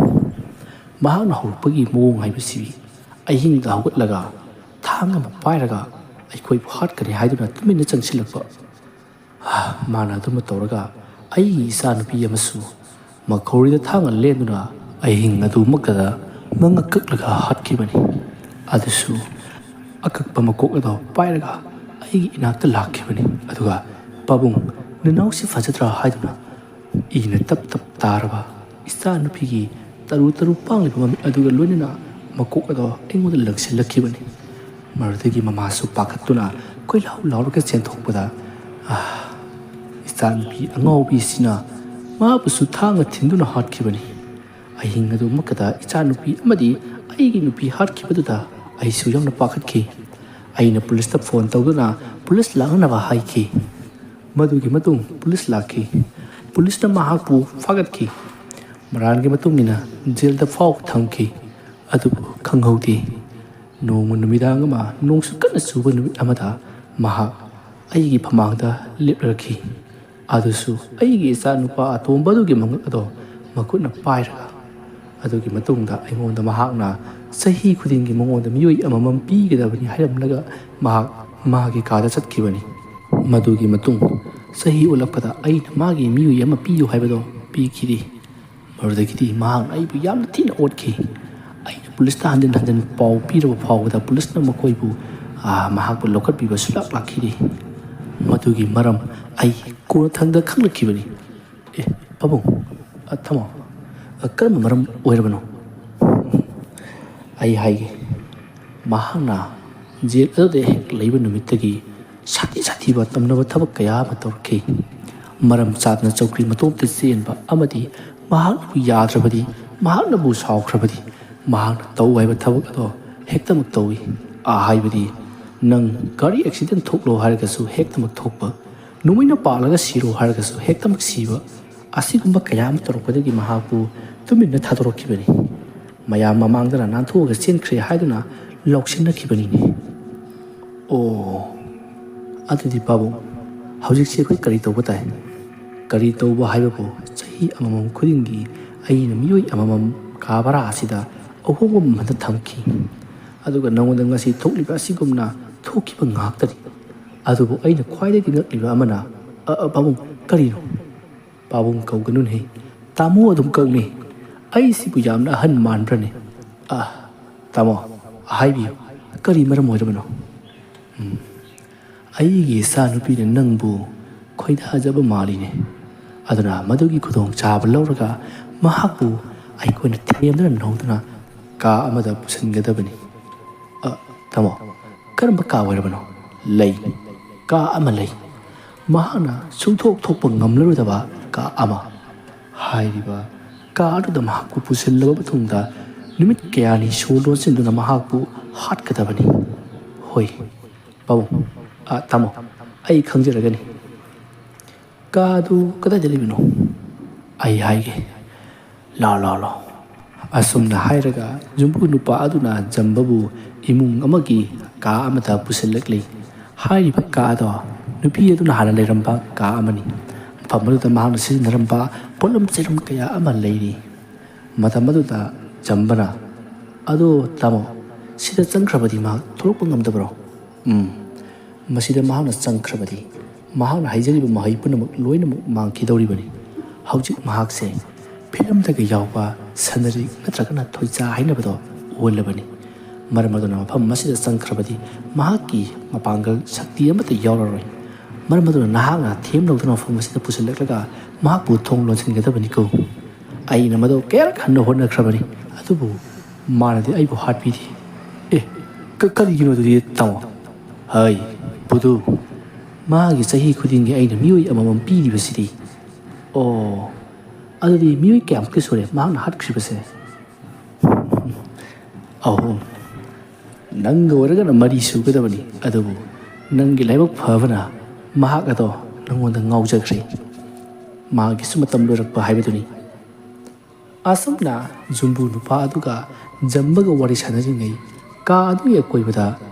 ꯃꯍꯥꯛꯅ ꯍꯧꯔꯛꯄꯒꯤ ꯃꯑꯣꯡ ꯍꯥꯏꯕꯁꯤ ꯑꯍꯤꯡꯗ ꯍꯧꯒꯠꯂꯒ ꯊꯥꯡ ꯑꯃ ꯄꯥꯏꯔꯒ ꯑꯩꯈꯣꯏꯕꯨ ꯍꯥꯠꯀꯅꯤ ꯍꯥꯏꯗꯨꯅ ꯇꯨꯃꯤꯟꯅ ꯆꯪꯁꯤꯜꯂꯛꯄ꯫ ꯃꯥꯅ ꯑꯗꯨꯃ ꯇꯧꯔꯒ ꯑꯩꯒꯤ ꯏꯆꯥꯅꯨꯄꯤ ꯑꯃꯁꯨ ꯃꯈꯧꯔꯤꯗ ꯊꯥꯡꯅ ꯂꯦꯟꯗꯨꯅ ꯑꯍꯤꯡ ꯑꯗꯨꯃꯛꯇꯗ ꯃꯉꯛ ꯀꯛꯂꯒ ꯍꯥꯠꯈꯤꯕꯅꯤ꯫ ꯑꯗꯨꯁꯨ ꯑꯀꯛꯄ ꯃꯀꯣꯛ ꯑꯗꯣ ꯄꯥꯏꯔꯒ ꯑꯩꯒꯤ ꯏꯅꯥꯛꯇ ꯂꯥꯛꯈꯤꯕꯅꯤ꯫ ꯑꯗꯨꯒ 'ꯄꯥꯕꯨꯡ, ꯅꯅꯥꯎꯁꯤ ꯐꯖꯗ꯭ꯔꯥ?' ꯍꯥꯏꯗꯨꯅ ꯏꯅ ꯇꯞ ꯇꯞ ꯇꯥꯔꯕ ꯏꯆꯥꯅꯨꯄꯤꯒꯤ ꯇꯔꯨ ꯇꯔꯨ ꯄꯥꯡꯂꯤꯕ ꯃꯃꯤꯠ ꯑꯗꯨꯒ ꯂꯣꯏꯅꯅ ꯃꯀꯣꯛ ꯑꯗꯣ ꯑꯩꯉꯣꯟꯗ ꯂꯪꯁꯤꯜꯂꯛꯈꯤꯕꯅꯤ꯫ ꯃꯗꯨꯗꯒꯤ ꯃꯃꯥꯁꯨ ꯄꯥꯈꯠꯇꯨꯅ ꯀꯣꯏꯂꯥꯎ ꯂꯥꯎꯔꯒ ꯆꯦꯟꯊꯣꯛꯄꯗ, "ꯑꯥ, ꯏꯆꯥꯅꯨꯄꯤ ꯑꯉꯥꯎꯕꯤꯁꯤꯅ ꯃꯥꯕꯨꯁꯨ ꯊꯥꯡꯅ ꯊꯤꯟꯗꯨꯅ ꯍꯥꯠꯈꯤꯕꯅꯤ꯫ ꯑꯍꯤꯡ ꯑꯗꯨꯃꯛꯇꯗ ꯏꯆꯥꯅꯨꯄꯤ ꯑꯃꯗꯤ ꯑꯩꯒꯤ ꯅꯨꯄꯤ ꯍꯥꯠꯈꯤꯕꯗꯨꯗ ꯑꯩꯁꯨ ꯌꯥꯝꯅ ꯄꯥꯈꯠꯈꯤ꯫ ꯑꯩꯅ ꯄꯨꯂꯤꯁꯇ ꯐꯣꯟ ꯇꯧꯗꯨꯅ ꯄꯨꯂꯤꯁ ꯂꯥꯛꯅꯅꯕ ꯍꯥꯏꯈꯤ꯫ ꯃꯗꯨꯒꯤ ꯃꯇꯨꯡ ꯄꯨꯂꯤꯁ ꯂꯥꯛꯈꯤ꯫ ꯄꯨꯂꯤꯁꯅ ꯃꯍꯥꯛꯄꯨ ꯐꯥꯒꯠꯈꯤ꯫ ꯃꯔꯥꯜꯒꯤ ꯃꯇꯨꯡ ꯏꯟꯅ ꯖꯦꯜꯗ ꯐꯥꯎꯕ ꯊꯝꯈꯤ꯫ ꯑꯗꯨꯕꯨ ꯈꯪꯍꯧꯗꯦ, ꯅꯣꯡꯃ ꯅꯨꯃꯤꯗꯥꯡ ꯑꯃ ꯅꯣꯡꯁꯨ ꯀꯟꯅ ꯆꯨꯕ ꯅꯨꯃꯤꯠ ꯑꯃꯗ ꯃꯍꯥꯛ ꯑꯩꯒꯤ ꯐꯃꯥꯡꯗ ꯂꯦꯞꯂꯔꯛꯈꯤ꯫ ꯑꯗꯨꯁꯨ ꯑꯩꯒꯤ ꯏꯆꯥꯅꯨꯄꯥ ꯑꯇꯣꯝꯕꯗꯨꯒꯤ ꯃꯉꯛ ꯑꯗꯣ ꯃꯈꯨꯠꯅ ꯄꯥꯏꯔꯒ꯫ ꯑꯗꯨꯒꯤ ꯃꯇꯨꯡꯗ ꯑꯩꯉꯣꯟꯗ ꯃꯍꯥꯛꯅ ꯆꯍꯤ ꯈꯨꯗꯤꯡꯒꯤ ꯃꯉꯣꯟꯗ ꯃꯤꯑꯣꯏ ꯑꯃꯃꯝ ꯄꯤꯒꯗꯕꯅꯤ ꯍꯥꯏꯔꯝꯂꯒ ꯃꯍꯥꯛ ꯃꯥꯒꯤ ꯀꯥꯗ ꯆꯠꯈꯤꯕꯅꯤ꯫ ꯃꯗꯨꯒꯤ ꯃꯇꯨꯡ ꯆꯍꯤ ꯑꯣꯜꯂꯛꯄꯗ ꯑꯩꯅ ꯃꯥꯒꯤ ꯃꯤꯑꯣꯏ ꯑꯃ ꯄꯤꯌꯨ ꯍꯥꯏꯕꯗꯣ ꯄꯤꯈꯤꯗꯦ꯫ ꯃꯗꯨꯗꯒꯤꯗꯤ ꯃꯍꯥꯛꯅ ꯑꯩꯕꯨ ꯌꯥꯝꯅ ꯊꯤꯅ ꯑꯣꯠꯈꯤ꯫ ꯑꯩꯅ ꯄꯨꯂꯤꯁꯇ ꯍꯟꯖꯤꯟ ꯍꯟꯖꯤꯟ ꯄꯥꯎ ꯄꯤꯔꯕ ꯐꯥꯎꯕꯗ ꯄꯨꯂꯤꯁꯅ ꯃꯈꯣꯏꯕꯨ, ꯑꯥ, ꯃꯍꯥꯛꯄꯨ ꯂꯧꯈꯠꯄꯤꯕ ꯁꯨꯡꯂꯥꯛ ꯂꯥꯛꯈꯤꯗꯦ꯫ ꯃꯗꯨꯒꯤ ꯃꯔꯝ ꯑꯩ ꯀꯣꯟꯅꯊꯪꯗ ꯈꯪꯂꯛꯈꯤꯕꯅꯤ꯫ "ꯑꯦ, ꯄꯥꯕꯨꯡ, ꯑ, ꯊꯝꯃꯣ꯫ ꯑ, ꯀꯔꯝꯕ ꯃꯔꯝ ꯑꯣꯏꯔꯕꯅꯣ?" "ꯑꯩ ꯍꯥꯏꯒꯦ꯫ ꯃꯍꯥꯛꯅ ꯖꯦꯜ ꯑꯗꯨꯗ ꯍꯦꯛ ꯂꯩꯕ ꯅꯨꯃꯤꯠꯇꯒꯤ ꯁꯥꯊꯤ ꯁꯥꯊꯤꯕ ꯇꯝꯅꯕ ꯊꯕꯛ ꯀꯌꯥ ꯑꯃ ꯇꯧꯔꯛꯈꯤ꯫ ꯃꯔꯝ ꯆꯥꯗꯅ ꯆꯧꯀ꯭ꯔꯤ ꯃꯇꯣꯝꯇ ꯆꯦꯟꯕ ꯑꯃꯗꯤ ꯃꯍꯥꯛꯅꯕꯨ ꯌꯥꯗ꯭ꯔꯕꯗꯤ, ꯃꯍꯥꯛꯅꯕꯨ ꯁꯥꯎꯈ꯭ꯔꯕꯗꯤ, ꯃꯍꯥꯛꯅ ꯇꯧ ꯍꯥꯏꯕ ꯊꯕꯛ ꯑꯗꯣ ꯍꯦꯛꯇꯃꯛ ꯇꯧꯏ꯫ ꯑ, ꯍꯥꯏꯕꯗꯤ, ꯅꯪ ꯒꯥꯔꯤ ꯑꯦꯛꯁꯤꯗꯦꯟ ꯊꯣꯛꯂꯣ ꯍꯥꯏꯔꯒꯁꯨ ꯍꯦꯛꯇꯃꯛ ꯊꯣꯛꯄ, ꯅꯣꯡꯃꯩꯅ ꯄꯥꯜꯂꯒ ꯁꯤꯔꯣ ꯍꯥꯏꯔꯒꯁꯨ ꯍꯦꯛꯇꯃꯛ ꯁꯤꯕ, ꯑꯁꯤꯒꯨꯝꯕ ꯀꯌꯥ ꯑꯃ ꯇꯧꯔꯛꯄꯗꯒꯤ ꯃꯍꯥꯛꯄꯨ ꯇꯨꯃꯤꯟꯅ ꯊꯥꯗꯣꯔꯛꯈꯤꯕꯅꯤ꯫ ꯃꯌꯥꯝ ꯃꯃꯥꯡꯗꯅ ꯅꯥꯟꯊꯣꯛꯑꯒ ꯆꯦꯟꯈ꯭ꯔꯦ ꯍꯥꯏꯗꯨꯅ ꯂꯥꯎꯁꯤꯟꯅꯈꯤꯕꯅꯤꯅꯦ꯫" "ꯑꯣ, ꯑꯗꯨꯗꯤ ꯄꯥꯕꯨꯡ, ꯍꯧꯖꯤꯛꯁꯤ ꯑꯩꯈꯣꯏ ꯀꯔꯤ ꯇꯧꯕ ꯇꯥꯏ?" "ꯀꯔꯤ ꯇꯧꯕ ꯍꯥꯏꯕꯕꯨ, ꯆꯍꯤ ꯑꯃꯃꯝ ꯈꯨꯗꯤꯡꯒꯤ ꯑꯩꯅ ꯃꯤꯑꯣꯏ ꯑꯃꯃꯝ ꯀꯥ ꯚꯔꯥ ꯑꯁꯤꯗ ꯑꯍꯣꯡꯕ ꯃꯃꯜꯗ ꯊꯝꯈꯤ꯫ ꯑꯗꯨꯒ ꯅꯉꯣꯟꯗ ꯉꯁꯤ ꯊꯣꯛꯂꯤꯕ ꯑꯁꯤꯒꯨꯝꯅ ꯊꯣꯛꯈꯤꯕ ꯉꯥꯛꯇꯅꯤ꯫ ꯑꯗꯨꯕꯨ ꯑꯩꯅ ꯈ꯭ꯋꯥꯏꯗꯒꯤ ꯉꯛꯂꯤꯕ ꯑꯃꯅ," "ꯑ, ꯑ, ꯄꯥꯕꯨꯡ, ꯀꯔꯤꯅꯣ?" "ꯄꯥꯕꯨꯡ ꯀꯧꯒꯅꯨꯅꯦ, ꯇꯥꯃꯣ ꯑꯗꯨꯝ ꯀꯧꯅꯦ꯫ ꯑꯩꯁꯤꯕꯨ ꯌꯥꯝꯅ ꯑꯍꯟ ꯃꯥꯟꯕ꯭ꯔꯅꯦ?" "ꯑ, ꯇꯥꯃꯣ, ꯍꯥꯏꯕꯤꯌꯨ, ꯀꯔꯤ ꯃꯔꯝ ꯑꯣꯏꯔꯕꯅꯣ?" "ꯎꯝ, ꯑꯩꯒꯤ ꯏꯆꯥꯅꯨꯄꯤꯅ ꯅꯪꯕꯨ ꯈꯣꯏꯗꯥꯖꯕ ꯃꯥꯜꯂꯤꯅꯦ꯫ ꯑꯗꯨꯅ ꯃꯗꯨꯒꯤ ꯈꯨꯗꯣꯡꯆꯥꯕ ꯂꯧꯔꯒ ꯃꯍꯥꯛꯄꯨ ꯑꯩꯈꯣꯏꯅ ꯊꯦꯝꯗꯨꯅ ꯅꯧꯗꯨꯅ ꯀꯥ ꯑꯃꯗ ꯄꯨꯁꯤꯟꯒꯗꯕꯅꯤ꯫ "ꯑ, ꯇꯥꯃꯣ, ꯀꯔꯝꯕ ꯀꯥ ꯑꯣꯏꯔꯕꯅꯣ?" "ꯂꯩ, ꯀꯥ ꯑꯃ ꯂꯩ, ꯃꯍꯥꯛꯅ ꯁꯨꯡꯊꯣꯛ ꯊꯣꯛꯄ ꯉꯝꯂꯔꯣꯏꯗꯕ ꯀꯥ ꯑꯃ꯫ ꯍꯥꯏꯔꯤꯕ ꯀꯥ ꯑꯗꯨꯗ ꯃꯍꯥꯛꯄꯨ ꯄꯨꯁꯤꯜꯂꯕ ꯃꯇꯨꯡꯗ ꯅꯨꯃꯤꯠ ꯀꯌꯥꯅꯤ ꯁꯣ ꯂꯣꯟꯁꯤꯟꯗꯨꯅ ꯃꯍꯥꯛꯄꯨ ꯍꯥꯠꯀꯗꯕꯅꯤ꯫" "ꯍꯣꯏ, ꯄꯥꯕꯨꯡ, ꯑ, ꯇꯥꯃꯣ, ꯑꯩ ꯈꯪꯖꯔꯒꯅꯤ꯫ ꯀꯥ ꯑꯗꯨ ꯀꯗꯥꯏꯗ ꯂꯩꯕꯅꯣ? ꯑꯩ ꯍꯥꯏꯒꯦ, ꯂꯥꯎ, ꯂꯥꯎ, ꯂꯥꯎ꯫" ꯑꯁꯨꯝꯅ ꯍꯥꯏꯔꯒ ꯌꯨꯝꯕꯨ ꯅꯨꯄꯥ ꯑꯗꯨꯅ ꯖꯝꯕꯕꯨ ꯏꯃꯨꯡ ꯑꯃꯒꯤ ꯀꯥ ꯑꯃꯗ ꯄꯨꯁꯤꯜꯂꯛꯂꯤ꯫ ꯍꯥꯏꯔꯤꯕ ꯀꯥ ꯑꯗꯣ ꯅꯨꯄꯤ ꯑꯗꯨꯅ ꯍꯥꯟꯅ ꯂꯩꯔꯝꯕ ꯀꯥ ꯑꯃꯅꯤ꯫ ꯃꯐꯝ ꯑꯗꯨꯗ ꯃꯍꯥꯛꯅ ꯁꯤꯖꯤꯟꯅꯔꯝꯕ ꯄꯣꯠꯂꯝ ꯆꯩꯂꯝ ꯀꯌꯥ ꯑꯃ ꯂꯩꯔꯤ꯫ ꯃꯇꯝ ꯑꯗꯨꯗ ꯖꯝꯕꯅ, "ꯑꯗꯣ ꯇꯥꯃꯣ, ꯁꯤꯗ ꯆꯪꯈ꯭ꯔꯕꯗꯤ ꯃꯍꯥꯛ ꯊꯣꯛꯂꯛꯄ ꯉꯝꯗꯕ꯭ꯔꯣ?" "ꯎꯝ, ꯃꯁꯤꯗ ꯃꯍꯥꯛꯅ ꯆꯪꯈ꯭ꯔꯕꯗꯤ ꯃꯍꯥꯛꯅ ꯍꯩꯖꯔꯤꯕ ꯃꯍꯩ ꯄꯨꯝꯅꯃꯛ ꯂꯣꯏꯅꯃꯛ ꯃꯥꯡꯈꯤꯗꯧꯔꯤꯕꯅꯤ꯫ ꯍꯧꯖꯤꯛ ꯃꯍꯥꯛꯁꯦ ꯐꯤꯂꯝꯗꯒ ꯌꯥꯎꯕ ꯁꯟꯅꯔꯤꯛ ꯅꯠꯇ꯭ꯔꯒꯅ ꯊꯣꯏꯆꯥ ꯍꯥꯏꯅꯕꯗꯣ ꯑꯣꯜꯂꯕꯅꯤ꯫ ꯃꯔꯝ ꯑꯗꯨꯅ ꯃꯐꯝ ꯑꯁꯤꯗ ꯆꯪꯈ꯭ꯔꯕꯗꯤ ꯃꯍꯥꯛꯀꯤ ꯃꯄꯥꯡꯒꯜ ꯁꯛꯇꯤ ꯑꯃꯠꯇ ꯌꯥꯎꯔꯔꯣꯏ꯫ ꯃꯔꯝ ꯑꯗꯨꯅ ꯅꯍꯥꯛꯅ ꯊꯦꯝ ꯂꯧꯗꯨꯅ ꯃꯐꯝ ꯑꯁꯤꯗ ꯄꯨꯁꯤꯜꯂꯛꯂꯒ ꯃꯍꯥꯛꯄꯨ ꯊꯣꯡ ꯂꯣꯟꯁꯤꯟꯒꯗꯕꯅꯤꯀꯣ꯫ ꯑꯩꯅ ꯃꯗꯨ ꯀꯌꯥꯔꯛ ꯍꯟꯅ ꯍꯣꯠꯅꯈ꯭ꯔꯕꯅꯤ, ꯑꯗꯨꯕꯨ ꯃꯥꯅꯗꯤ ꯑꯩꯕꯨ ꯍꯥꯠꯄꯤꯔꯤ꯫" "ꯑꯦ, ꯀ-, ꯀꯔꯤꯒꯤꯅꯣ ꯑꯗꯨꯗꯤ ꯇꯥꯃꯣ?" "ꯍꯩ, ꯕꯨꯙꯨ, ꯃꯥꯒꯤ ꯆꯍꯤ ꯈꯨꯗꯤꯡꯒꯤ ꯑꯩꯅ ꯃꯤꯑꯣꯏ ꯑꯃꯃꯝ ꯄꯤꯔꯤꯕꯁꯤꯗꯤ꯫" "ꯑꯣ, ꯑꯗꯨꯗꯤ ꯃꯤꯑꯣꯏ ꯀꯌꯥꯃꯨꯛꯇꯤ ꯁꯨꯔꯦ ꯃꯍꯥꯛꯅ ꯍꯥꯠꯈ꯭ꯔꯤꯕꯁꯦ?" "ꯑꯍꯨꯝ꯫ ꯅꯪꯒ ꯑꯣꯏꯔꯒꯅ ꯃꯔꯤ ꯁꯨꯒꯗꯕꯅꯤ, ꯑꯗꯨꯕꯨ ꯅꯪꯒꯤ ꯂꯥꯏꯕꯛ ꯐꯕꯅ ꯃꯍꯥꯛ ꯑꯗꯣ ꯅꯪꯉꯣꯟꯗ ꯉꯥꯎꯖꯈ꯭ꯔꯦ꯫ ꯃꯥꯒꯤꯁꯨ ꯃꯇꯝ ꯂꯣꯏꯔꯛꯄ ꯍꯥꯏꯕꯗꯨꯅꯤ꯫" ꯑꯁꯨꯝꯅ ꯌꯨꯝꯕꯨ ꯅꯨꯄꯥ ꯑꯗꯨꯒ ꯖꯝꯕꯒ ꯋꯥꯔꯤ ꯁꯥꯟꯅꯔꯤꯉꯩ ꯀꯥ ꯑꯗꯨꯒꯤ ꯑꯀꯣꯏꯕꯗ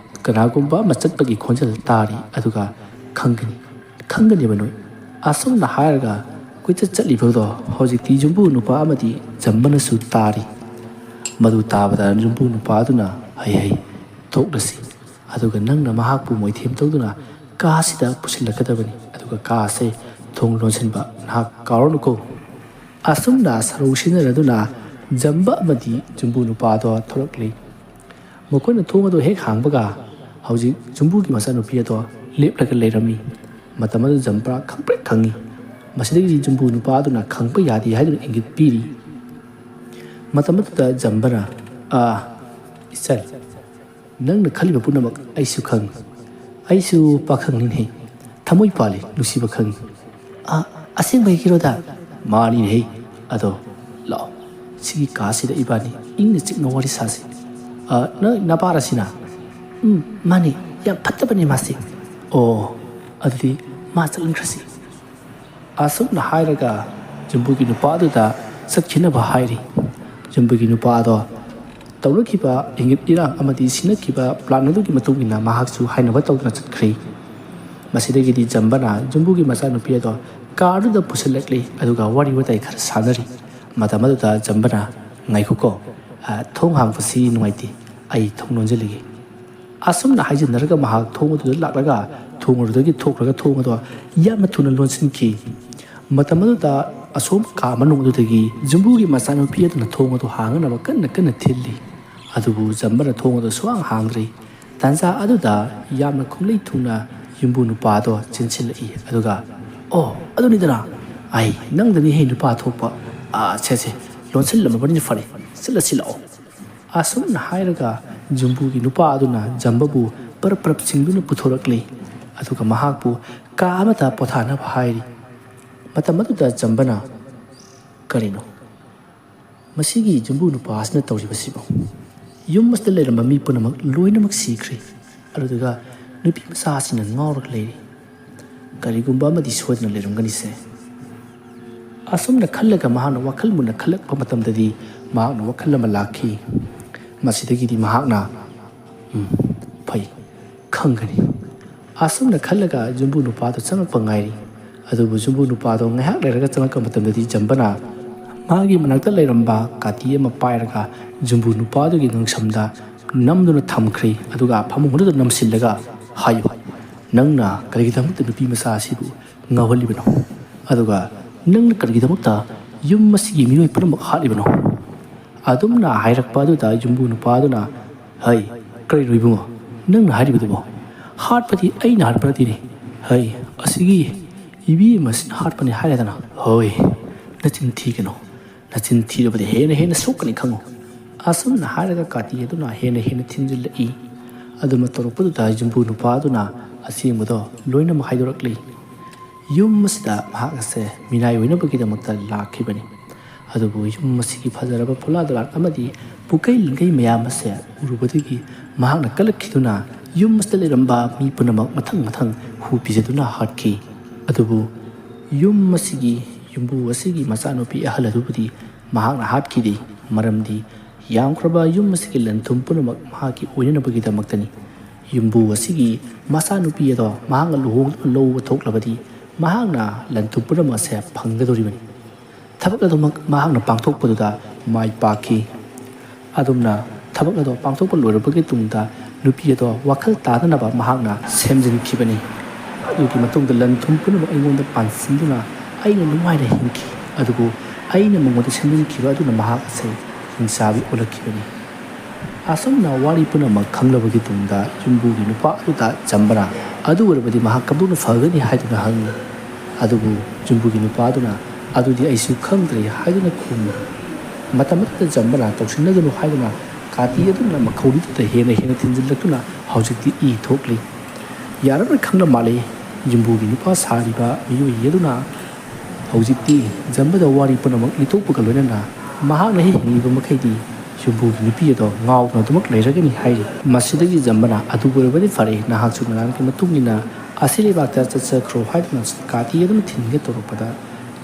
ꯀꯅꯥꯒꯨꯝꯕ ꯑꯃ ꯆꯠꯄꯒꯤ ꯈꯣꯟꯖꯦꯜ ꯇꯥꯔꯤ, ꯑꯗꯨꯒ ꯈꯪꯒꯅꯤ, ꯈꯪꯒꯅꯦꯕ ꯅꯣꯏ꯫ ꯑꯁꯨꯝꯅ ꯍꯥꯏꯔꯒ ꯀꯣꯏꯆꯠ ꯆꯠꯂꯤꯕꯗꯣ ꯍꯧꯖꯤꯛꯇꯤ ꯌꯨꯝꯕꯨ ꯅꯨꯄꯥ ꯑꯃꯗꯤ ꯖꯝꯕꯅꯁꯨ ꯇꯥꯔꯤ꯫ ꯃꯗꯨ ꯇꯥꯕꯗ ꯌꯨꯝꯕꯨ ꯅꯨꯄꯥ ꯑꯗꯨꯅ, "ꯍꯩ ꯍꯩ, ꯊꯣꯛꯂꯁꯤ, ꯑꯗꯨꯒ ꯅꯪꯅ ꯃꯍꯥꯛꯄꯨ ꯃꯣꯏꯊꯦꯝ ꯇꯧꯗꯨꯅ ꯀꯥꯁꯤꯗ ꯄꯨꯁꯤꯜꯂꯛꯀꯗꯕꯅꯤ, ꯑꯗꯨꯒ ꯀꯥꯁꯦ ꯊꯣꯡ ꯂꯣꯟꯁꯤꯟꯕ ꯅꯍꯥꯛ ꯀꯥꯎꯔꯅꯨꯀꯣ꯫" ꯑꯁꯨꯝꯅ ꯁꯔꯧ ꯁꯤꯟꯅꯔꯗꯨꯅ ꯖꯝꯕ ꯑꯃꯗꯤ ꯌꯨꯝꯕꯨ ꯅꯨꯄꯥꯗꯣ ꯊꯣꯛꯂꯛꯂꯤ꯫ ꯃꯈꯣꯏꯅ ꯊꯣꯡ ꯑꯗꯨ ꯍꯦꯛ ꯍꯥꯡꯕꯒ ꯍꯧꯖꯤꯛ ꯌꯨꯝꯕꯨꯒꯤ ꯃꯆꯥꯅꯨꯄꯤ ꯑꯗꯣ ꯂꯦꯞꯂꯒ ꯂꯩꯔꯝꯃꯤ꯫ ꯃꯇꯝ ꯑꯗꯨ ꯖꯝꯕ ꯈꯪꯄ꯭ꯔꯦꯛ ꯈꯪꯉꯤ꯫ ꯃꯁꯤꯗꯒꯤꯗꯤ ꯌꯨꯝꯕꯨ ꯅꯨꯄꯥ ꯑꯗꯨꯅ ꯈꯪꯕ ꯌꯥꯗꯦ ꯍꯥꯏꯗꯨꯅ ꯏꯪꯒꯤꯠ ꯄꯤꯔꯤ꯫ ꯃꯇꯝ ꯑꯗꯨꯗ ꯖꯝꯕꯅ, "ꯑꯥ, ꯏꯆꯟ, ꯅꯪꯅ ꯈꯜꯂꯤꯕ ꯄꯨꯝꯅꯃꯛ ꯑꯩꯁꯨ ꯈꯪ-, ꯑꯩꯁꯨ ꯄꯥꯈꯪꯅꯤꯅꯦ꯫ ꯊꯃꯣꯏ ꯄꯥꯜꯂꯤ, ꯅꯨꯡꯁꯤꯕ ꯈꯪ-, ꯑ, ꯑꯁꯦꯡꯕꯒꯤꯔꯣꯗ?" "ꯃꯥꯅꯤꯅꯦꯍꯦ꯫ ꯑꯗꯣ ꯂꯥꯛꯑꯣ, ꯁꯤꯒꯤ ꯀꯥꯁꯤꯗ ꯏꯕꯥꯅꯤ ꯏꯪꯅ ꯆꯤꯛꯅ ꯋꯥꯔꯤ ꯁꯥꯁꯤ꯫ ꯑ, ꯅꯪ ꯅꯄꯥꯔꯁꯤꯅ?" "ꯎꯝ, ꯃꯥꯅꯤ, ꯌꯥꯝ ꯐꯠꯇꯕꯅꯦ ꯃꯥꯁꯦ꯫" "ꯑꯣ, ꯑꯗꯨꯗꯤ ꯃꯥ ꯆꯠꯍꯟꯈ꯭ꯔꯁꯤ꯫" ꯑꯁꯨꯝꯅ ꯍꯥꯏꯔꯒ ꯌꯨꯝꯕꯨꯒꯤ ꯅꯨꯄꯥꯗꯨꯗ ꯆꯠꯈꯤꯅꯕ ꯍꯥꯏꯔꯤ꯫ ꯌꯨꯝꯕꯨꯒꯤ ꯅꯨꯄꯥꯗꯣ ꯇꯧꯅꯈꯤꯕ ꯏꯪꯒꯤꯠ ꯏꯔꯥꯡ ꯑꯃꯗꯤ ꯁꯤꯟꯅꯈꯤꯕ ꯄ꯭ꯂꯥꯟ ꯑꯗꯨꯒꯤ ꯃꯇꯨꯡ ꯏꯟꯅ ꯃꯍꯥꯛꯁꯨ ꯍꯥꯏꯅꯕ ꯇꯧꯗꯨꯅ ꯆꯠꯈ꯭ꯔꯦ꯫ ꯃꯁꯤꯗꯒꯤꯗꯤ ꯖꯝꯕꯅ ꯌꯨꯝꯕꯨꯒꯤ ꯃꯆꯥꯅꯨꯄꯤ ꯑꯗꯣ ꯀꯥꯔꯗꯨꯗ ꯄꯨꯁꯤꯜꯂꯛꯂꯤ, ꯑꯗꯨꯒ ꯋꯥꯔꯤ ꯋꯥꯇꯥꯏ ꯈꯔ ꯁꯥꯟꯅꯔꯤ꯫ ꯃꯇꯝ ꯑꯗꯨꯗ ꯖꯝꯕꯅ, "ꯉꯥꯏꯈꯣꯀꯣ, ꯑ, ꯊꯣꯡ ꯍꯥꯡꯕꯁꯤ ꯅꯨꯡꯉꯥꯏꯇꯦ, ꯑꯩ ꯊꯣꯡ ꯂꯣꯟꯖꯤꯜꯂꯤꯒꯦ꯫" ꯑꯁꯨꯝꯅ ꯍꯥꯏꯖꯤꯟꯅꯔꯒ ꯃꯍꯥꯛ ꯊꯣꯡ ꯑꯗꯨꯗ ꯂꯥꯛꯂꯒ ꯊꯣꯡ ꯑꯗꯨꯗꯒꯤ ꯊꯣꯛꯈ꯭ꯔꯒ ꯊꯣꯡ ꯑꯗꯣ ꯌꯥꯝꯅ ꯊꯨꯅ ꯂꯣꯟꯁꯤꯟꯈꯤ꯫ ꯃꯇꯝ ꯑꯗꯨꯗ ꯑꯁꯣꯝ ꯀꯥ ꯃꯅꯨꯡ ꯑꯗꯨꯗꯒꯤ ꯌꯨꯝꯕꯨꯒꯤ ꯃꯆꯥꯅꯨꯄꯤ ꯑꯗꯨꯅ ꯊꯣꯡ ꯑꯗꯨ ꯍꯥꯡꯅꯅꯕ ꯀꯟꯅ ꯀꯟꯅ ꯊꯤꯜꯂꯤ꯫ ꯑꯗꯨꯕꯨ ꯖꯝꯕꯅ ꯊꯣꯡ ꯑꯗꯨ ꯁꯨꯍꯥꯡ ꯍꯥꯡꯗ꯭ꯔꯤ꯫ ꯇꯥꯟꯖꯥ ꯑꯗꯨꯗ ꯌꯥꯝꯅ ꯈꯨꯝꯂꯩ ꯊꯨꯡꯅ ꯌꯨꯝꯕꯨ ꯅꯨꯄꯥꯗꯣ ꯆꯦꯟꯁꯤꯜꯂꯛꯏ꯫ ꯑꯗꯨꯒ, "ꯑꯣ, ꯑꯗꯨꯅꯤꯗꯅ, ꯑꯩ ꯅꯪꯗꯅꯤ ꯍꯦ ꯅꯨꯄꯥ ꯊꯣꯛꯄ꯫ ꯑꯥ, ꯁꯦ, ꯁꯦ, ꯂꯣꯟꯁꯤꯜꯂꯝꯃꯕꯅꯤꯅ ꯐꯔꯦ, ꯆꯠꯂꯁꯤ ꯂꯥꯛꯑꯣ꯫" ꯑꯁꯨꯝꯅ ꯍꯥꯏꯔꯒ ꯌꯨꯝꯕꯨꯒꯤ ꯅꯨꯄꯥ ꯑꯗꯨꯅ ꯖꯝꯕꯕꯨ ꯄꯔꯞ ꯄꯔꯞ ꯆꯤꯡꯗꯨꯅ ꯄꯨꯊꯣꯔꯛꯂꯤ꯫ ꯑꯗꯨꯒ ꯃꯍꯥꯛꯄꯨ ꯀꯥ ꯑꯃꯗ ꯄꯣꯊꯥꯅꯕ ꯍꯥꯏꯔꯤ꯫ ꯃꯇꯝ ꯑꯗꯨꯗ ꯖꯝꯕꯅ, "ꯀꯔꯤꯅꯣ ꯃꯁꯤꯒꯤ ꯌꯨꯝꯕꯨ ꯅꯨꯄꯥ ꯑꯁꯤꯅ ꯇꯧꯔꯤꯕꯁꯤꯕꯨ? ꯌꯨꯝ ꯑꯁꯤꯗ ꯂꯩꯔꯝꯕ ꯃꯤ ꯄꯨꯝꯅꯃꯛ ꯂꯣꯏꯅꯃꯛ ꯁꯤꯈ꯭ꯔꯦ꯫ ꯑꯗꯨꯗꯨꯒ ꯅꯨꯄꯤ ꯃꯆꯥ ꯑꯁꯤꯅ ꯉꯥꯎꯔꯒ ꯂꯩꯔꯤ꯫ ꯀꯔꯤꯒꯨꯝꯕ ꯑꯃꯗꯤ ꯁꯣꯏꯗꯅ ꯂꯩꯔꯝꯒꯅꯤꯁꯦ꯫" ꯑꯁꯨꯝꯅ ꯈꯜꯂꯒ ꯃꯍꯥꯛꯅ ꯋꯥꯈꯜ ꯃꯨꯟꯅ ꯈꯜꯂꯛꯄ ꯃꯇꯝꯗꯗꯤ ꯃꯍꯥꯛꯅ ꯋꯥꯈꯜ ꯑꯃ ꯂꯥꯛꯈꯤ꯫ ꯃꯁꯤꯗꯒꯤꯗꯤ ꯃꯍꯥꯛꯅ, "ꯎꯝ, ꯐꯩ, ꯈꯪꯒꯅꯤ꯫" ꯑꯁꯨꯝꯅ ꯈꯜꯂꯒ ꯌꯨꯝꯕꯨ ꯅꯨꯄꯥꯗꯨ ꯆꯪꯂꯛꯄ ꯉꯥꯏꯔꯤ꯫ ꯑꯗꯨꯕꯨ ꯌꯨꯝꯕꯨ ꯅꯨꯄꯥꯗꯣ ꯉꯥꯏꯍꯥꯛ ꯂꯩꯔꯒ ꯆꯪꯂꯛꯄ ꯃꯇꯝꯗꯗꯤ ꯖꯝꯕꯅ ꯃꯥꯒꯤ ꯃꯅꯥꯛꯇ ꯂꯩꯔꯝꯕ ꯀꯥꯇꯤ ꯑꯃ ꯄꯥꯏꯔꯒ ꯌꯨꯝꯕꯨ ꯅꯨꯄꯥꯗꯨꯒꯤ ꯉꯛꯁꯝꯗ ꯅꯝꯗꯨꯅ ꯊꯝꯈ꯭ꯔꯦ꯫ ꯑꯗꯨꯒ ꯐꯃꯨꯡ ꯑꯗꯨꯗ ꯅꯝꯁꯤꯜꯂꯒ, "ꯍꯥꯏꯌꯨ, ꯅꯪꯅ ꯀꯔꯤꯒꯤꯗꯃꯛꯇ ꯅꯨꯄꯤ ꯃꯆꯥ ꯑꯁꯤꯕꯨ ꯉꯥꯎꯍꯜꯂꯤꯕꯅꯣ? ꯑꯗꯨꯒ ꯅꯪꯅ ꯀꯔꯤꯒꯤꯗꯃꯛꯇ ꯌꯨꯝ ꯑꯁꯤꯒꯤ ꯃꯤꯑꯣꯏ ꯄꯨꯝꯅꯃꯛ ꯍꯥꯠꯂꯤꯕꯅꯣ?" ꯑꯗꯨꯝꯅ ꯍꯥꯏꯔꯛꯄ ꯑꯗꯨꯗ ꯌꯨꯝꯕꯨ ꯅꯨꯄꯥꯗꯨꯅ, "ꯍꯩ, ꯀꯔꯤꯅꯣ ꯏꯕꯨꯡꯉꯣ ꯅꯪꯅ ꯍꯥꯏꯔꯤꯕꯗꯨꯕꯣ? ꯍꯥꯠꯄꯗꯤ ꯑꯩꯅ ꯍꯥꯠꯄ ꯅꯠꯇꯦꯅꯦ꯫ ꯍꯩ, ꯑꯁꯤꯒꯤ "ꯏꯕꯦꯝꯃꯁꯤꯅ ꯍꯥꯠꯄꯅꯤ ꯍꯥꯏꯔꯗꯅ?" "ꯍꯣꯏ, ꯅꯆꯤꯟ ꯊꯤꯒꯅꯨ꯫ ꯅꯆꯤꯟ ꯊꯤꯔꯕꯗꯤ ꯍꯦꯟꯅ ꯍꯦꯟꯅ ꯁꯣꯛꯀꯅꯤ, ꯈꯪꯉꯨ"꯫ ꯑꯁꯨꯝꯅ ꯍꯥꯏꯔꯒ ꯀꯥꯇꯤ ꯑꯗꯨꯅ ꯍꯦꯟꯅ ꯍꯦꯟꯅ ꯊꯤꯟꯖꯤꯜꯂꯛꯏ꯫ ꯑꯗꯨꯃꯛ ꯇꯧꯔꯛꯄꯗꯨꯗ ꯌꯨꯝꯕꯨ ꯅꯨꯄꯥ ꯑꯗꯨꯅ ꯑꯁꯦꯡꯕꯗꯣ ꯂꯣꯏꯅꯃꯛ ꯍꯥꯏꯗꯣꯔꯛꯂꯤ꯫ ꯌꯨꯝ ꯑꯁꯤꯗ ꯃꯍꯥꯛ ꯑꯁꯦ ꯃꯤꯅꯥꯏ ꯑꯣꯏꯅꯕꯒꯤꯗꯃꯛꯇ ꯂꯥꯛꯈꯤꯕꯅꯤ꯫ ꯑꯗꯨꯕꯨ ꯌꯨꯝ ꯑꯁꯤꯒꯤ ꯐꯖꯔꯕ ꯐꯨꯂꯥ ꯗꯂꯥꯟ ꯑꯃꯗꯤ ꯄꯨꯀꯩ ꯂꯤꯡꯒꯩ ꯃꯌꯥꯝ ꯑꯁꯦ ꯎꯔꯨꯕꯗꯒꯤ ꯃꯍꯥꯛꯅ ꯀꯜꯂꯛꯈꯤꯗꯨꯅ ꯌꯨꯝ ꯑꯁꯤꯗ ꯂꯩꯔꯝꯕ ꯃꯤ ꯄꯨꯝꯅꯃꯛ ꯃꯊꯪ ꯃꯊꯪ ꯍꯨ ꯄꯤꯖꯗꯨꯅ ꯍꯥꯠꯈꯤ꯫ ꯑꯗꯨꯕꯨ ꯌꯨꯝ ꯑꯁꯤꯒꯤ ꯌꯨꯝꯕꯨ ꯑꯁꯤꯒꯤ ꯃꯆꯥꯅꯨꯄꯤ ꯑꯍꯜ ꯑꯗꯨꯕꯨꯗꯤ ꯃꯍꯥꯛꯅ ꯍꯥꯠꯈꯤꯗꯦ, ꯃꯔꯝꯗꯤ ꯌꯥꯝꯈ꯭ꯔꯕ ꯌꯨꯝ ꯑꯁꯤꯒꯤ ꯂꯟ ꯊꯨꯝ ꯄꯨꯝꯅꯃꯛ ꯃꯍꯥꯛꯀꯤ ꯑꯣꯏꯅꯅꯕꯒꯤꯗꯃꯛꯇꯅꯤ꯫ ꯌꯨꯝꯕꯨ ꯑꯁꯤꯒꯤ ꯃꯆꯥꯅꯨꯄꯤ ꯑꯗꯣ ꯃꯍꯥꯛꯅ ꯂꯨꯍꯣꯡꯗꯨꯅ ꯂꯧꯕ ꯊꯣꯛꯂꯕꯗꯤ ꯃꯍꯥꯛꯅ ꯂꯟ ꯊꯨꯝ ꯄꯨꯝꯅꯃꯛ ꯑꯁꯦ ꯐꯪꯒꯗꯧꯔꯤꯕꯅꯤ꯫ ꯊꯕꯛ ꯑꯗꯨꯃꯛ ꯃꯍꯥꯛꯅ ꯄꯥꯡꯊꯣꯛꯄꯗꯨꯗ ꯃꯥꯏ ꯄꯥꯛꯈꯤ꯫ ꯑꯗꯨꯝꯅ ꯊꯕꯛ ꯑꯗꯣ ꯄꯥꯡꯊꯣꯛꯄ ꯂꯣꯏꯔꯕꯒꯤ ꯇꯨꯡꯗ ꯅꯨꯄꯤ ꯑꯗꯣ ꯋꯥꯈꯜ ꯇꯥꯗꯅꯕ ꯃꯍꯥꯛꯅ ꯁꯦꯝꯖꯤꯟꯈꯤꯕꯅꯤ꯫ ꯑꯗꯨꯒꯤ ꯃꯇꯨꯡꯗ ꯂꯟ ꯊꯨꯝ ꯄꯨꯝꯅꯃꯛ ꯑꯩꯉꯣꯟꯗ ꯄꯥꯟꯁꯤꯟꯗꯨꯅ ꯑꯩꯅ ꯅꯨꯡꯉꯥꯏꯅ ꯍꯤꯡꯈꯤ꯫ ꯑꯗꯨꯕꯨ ꯑꯩꯅ ꯃꯉꯣꯟꯗ ꯁꯦꯝꯖꯤꯟꯈꯤꯕ ꯑꯗꯨꯅ ꯃꯍꯥꯛ ꯑꯁꯦ ꯍꯤꯡꯆꯥꯕꯤ ꯑꯣꯜꯂꯛꯈꯤꯕꯅꯤ꯫ ꯑꯁꯨꯝꯅ ꯋꯥꯔꯤ ꯄꯨꯝꯅꯃꯛ ꯈꯪꯂꯕꯒꯤ ꯇꯨꯡꯗ ꯌꯨꯝꯕꯨꯒꯤ ꯅꯨꯄꯥ ꯑꯗꯨꯗ ꯖꯝꯕꯅ ꯑꯗꯨ ꯑꯣꯏꯔꯕꯗꯤ ꯃꯍꯥꯛ ꯀꯝꯗꯧꯅ ꯐꯒꯅꯤ ꯍꯥꯏꯗꯨꯅ ꯍꯪꯉꯤ꯫ ꯑꯗꯨꯕꯨ ꯌꯨꯝꯕꯨꯒꯤ ꯅꯨꯄꯥ ꯑꯗꯨꯅ "ꯑꯗꯨꯗꯤ ꯑꯩꯁꯨ ꯈꯪꯗ꯭ꯔꯦ" ꯍꯥꯏꯗꯨꯅ ꯈꯨꯝꯃꯤ꯫ ꯃꯇꯝ ꯑꯗꯨꯗ ꯖꯝꯕꯅ "ꯇꯧꯁꯤꯟꯅꯒꯅꯨ" ꯍꯥꯏꯗꯨꯅ ꯀꯥꯇꯤ ꯑꯗꯨꯅ ꯃꯈꯧꯔꯤꯗꯨꯗ ꯍꯦꯟꯅ ꯍꯦꯟꯅ ꯊꯤꯟꯖꯤꯜꯂꯛꯇꯨꯅ ꯍꯧꯖꯤꯛꯇꯤ ꯏ ꯊꯣꯛꯂꯤ꯫ ꯌꯥꯔꯝꯅ ꯈꯪꯅ ꯃꯥꯜꯂꯤ꯫ ꯌꯨꯝꯕꯨꯒꯤ ꯅꯨꯄꯥ ꯁꯥꯔꯤꯕ ꯃꯤꯑꯣꯏ ꯑꯗꯨꯅ ꯍꯧꯖꯤꯛꯇꯤ ꯖꯝꯕꯗ ꯋꯥꯔꯤ ꯄꯨꯝꯅꯃꯛ ꯂꯤꯊꯣꯛꯄꯒ ꯂꯣꯏꯅꯅ ꯃꯍꯥꯛꯅ ꯍꯦꯛ ꯍꯤꯡꯂꯤꯕ ꯃꯈꯩꯗꯤ ꯌꯨꯝꯕꯨꯒꯤ ꯅꯨꯄꯤ ꯑꯗꯣ ꯉꯥꯎꯗꯨꯅ ꯑꯗꯨꯃꯛ ꯂꯩꯔꯒꯅꯤ ꯍꯥꯏꯔꯤ꯫ ꯃꯁꯤꯗꯒꯤ ꯖꯝꯕꯅ "ꯑꯗꯨ ꯑꯣꯏꯔꯕꯗꯤ ꯐꯔꯦ, ꯅꯍꯥꯛꯁꯨ ꯅꯔꯥꯡꯒꯤ ꯃꯇꯨꯡ ꯏꯟꯅ ꯑꯁꯤ ꯂꯩꯕꯥꯛꯇ ꯆꯠꯆꯈ꯭ꯔꯣ" ꯍꯥꯏꯗꯨꯅ ꯀꯥꯇꯤ ꯑꯗꯨꯅ ꯊꯤꯟꯒꯦ ꯇꯧꯔꯛꯄꯗ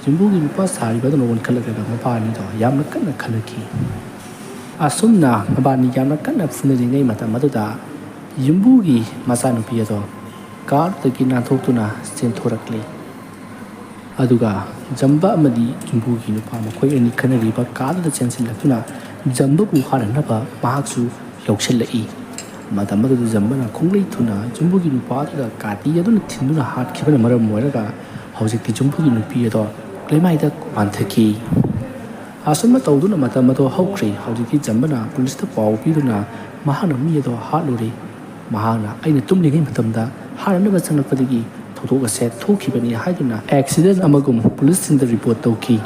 ꯌꯨꯝꯕꯨꯒꯤ ꯅꯨꯄꯥ ꯁꯥꯔꯤꯕ ꯑꯗꯨꯅ ꯑꯣꯟꯈꯠꯂꯛꯂꯒ ꯃꯄꯥ ꯑꯅꯤꯗꯣ ꯌꯥꯝꯅ ꯀꯟꯅ ꯈꯟꯅꯈꯤ꯫ ꯑꯁꯨꯝꯅ ꯃꯕꯥꯅꯤ ꯌꯥꯝꯅ ꯀꯟꯅ ꯐꯨꯅꯔꯤꯉꯩ ꯃꯇꯝ ꯑꯗꯨꯗ ꯌꯨꯝꯕꯨꯒꯤ ꯃꯆꯥꯅꯨꯄꯤ ꯑꯗꯣ ꯀꯥꯔꯗꯒꯤ ꯅꯥꯟꯊꯣꯛꯇꯨꯅ ꯆꯦꯟꯊꯣꯔꯛꯂꯤ꯫ ꯑꯗꯨꯒ ꯖꯝꯕ ꯑꯃꯗꯤ ꯌꯨꯝꯕꯨꯒꯤ ꯅꯨꯄꯥ ꯃꯈꯣꯏ ꯑꯅꯤ ꯈꯟꯅꯔꯤꯕ ꯀꯥꯗꯨꯗ ꯆꯦꯟꯁꯤꯜꯂꯛꯇꯨꯅ ꯖꯝꯕꯕꯨ ꯍꯥꯠꯅꯅꯕ ꯃꯍꯥꯛꯁꯨ ꯌꯧꯁꯤꯜꯂꯛꯏ꯫ ꯃꯇꯝ ꯑꯗꯨꯗ ꯖꯝꯕꯅ ꯈꯣꯡꯂꯩ ꯊꯨꯅ ꯌꯨꯝꯕꯨꯒꯤ ꯅꯨꯄꯥ ꯑꯗꯨꯗ ꯀꯥꯇꯤ ꯑꯗꯨꯅ ꯊꯤꯟꯗꯨꯅ ꯍꯥꯠꯈꯤꯕꯅ ꯃꯔꯝ ꯑꯣꯏꯔꯒ ꯍꯧꯖꯤꯛꯇꯤ ꯌꯨꯝꯕꯨꯒꯤ ꯅꯨꯄꯤ ꯑꯗꯣ ꯂꯩꯃꯥꯏꯗ ꯋꯥꯟꯊꯈꯤ꯫ ꯑꯁꯨꯝꯅ ꯇꯧꯗꯨꯅ ꯃꯇꯝ ꯑꯗꯣ ꯍꯧꯈ꯭ꯔꯦ꯫ ꯍꯧꯖꯤꯛꯇꯤ ꯖꯝꯕꯅ ꯄꯨꯂꯤꯁꯇ ꯄꯥꯎ ꯄꯤꯗꯨꯅ ꯃꯍꯥꯛꯅ ꯃꯤ ꯑꯗꯣ ꯍꯥꯠꯂꯨꯔꯦ꯫ ꯃꯍꯥꯛꯅ "ꯑꯩꯅ ꯇꯨꯝꯂꯤꯉꯩ ꯃꯇꯝꯗ ꯍꯥꯠꯅꯅꯕ ꯆꯪꯂꯛꯄꯗꯒꯤ ꯊꯧꯗꯣꯛ ꯑꯁꯦ ꯊꯣꯛꯈꯤꯕꯅꯤ ꯍꯥꯏꯗꯨꯅ ꯑꯦꯛꯁꯤꯗꯦꯟ ꯑꯃꯒꯨꯝ ꯄꯨꯂꯤꯁꯁꯤꯡꯗ ꯔꯤꯄꯣꯔꯠ ꯇꯧꯈꯤ꯫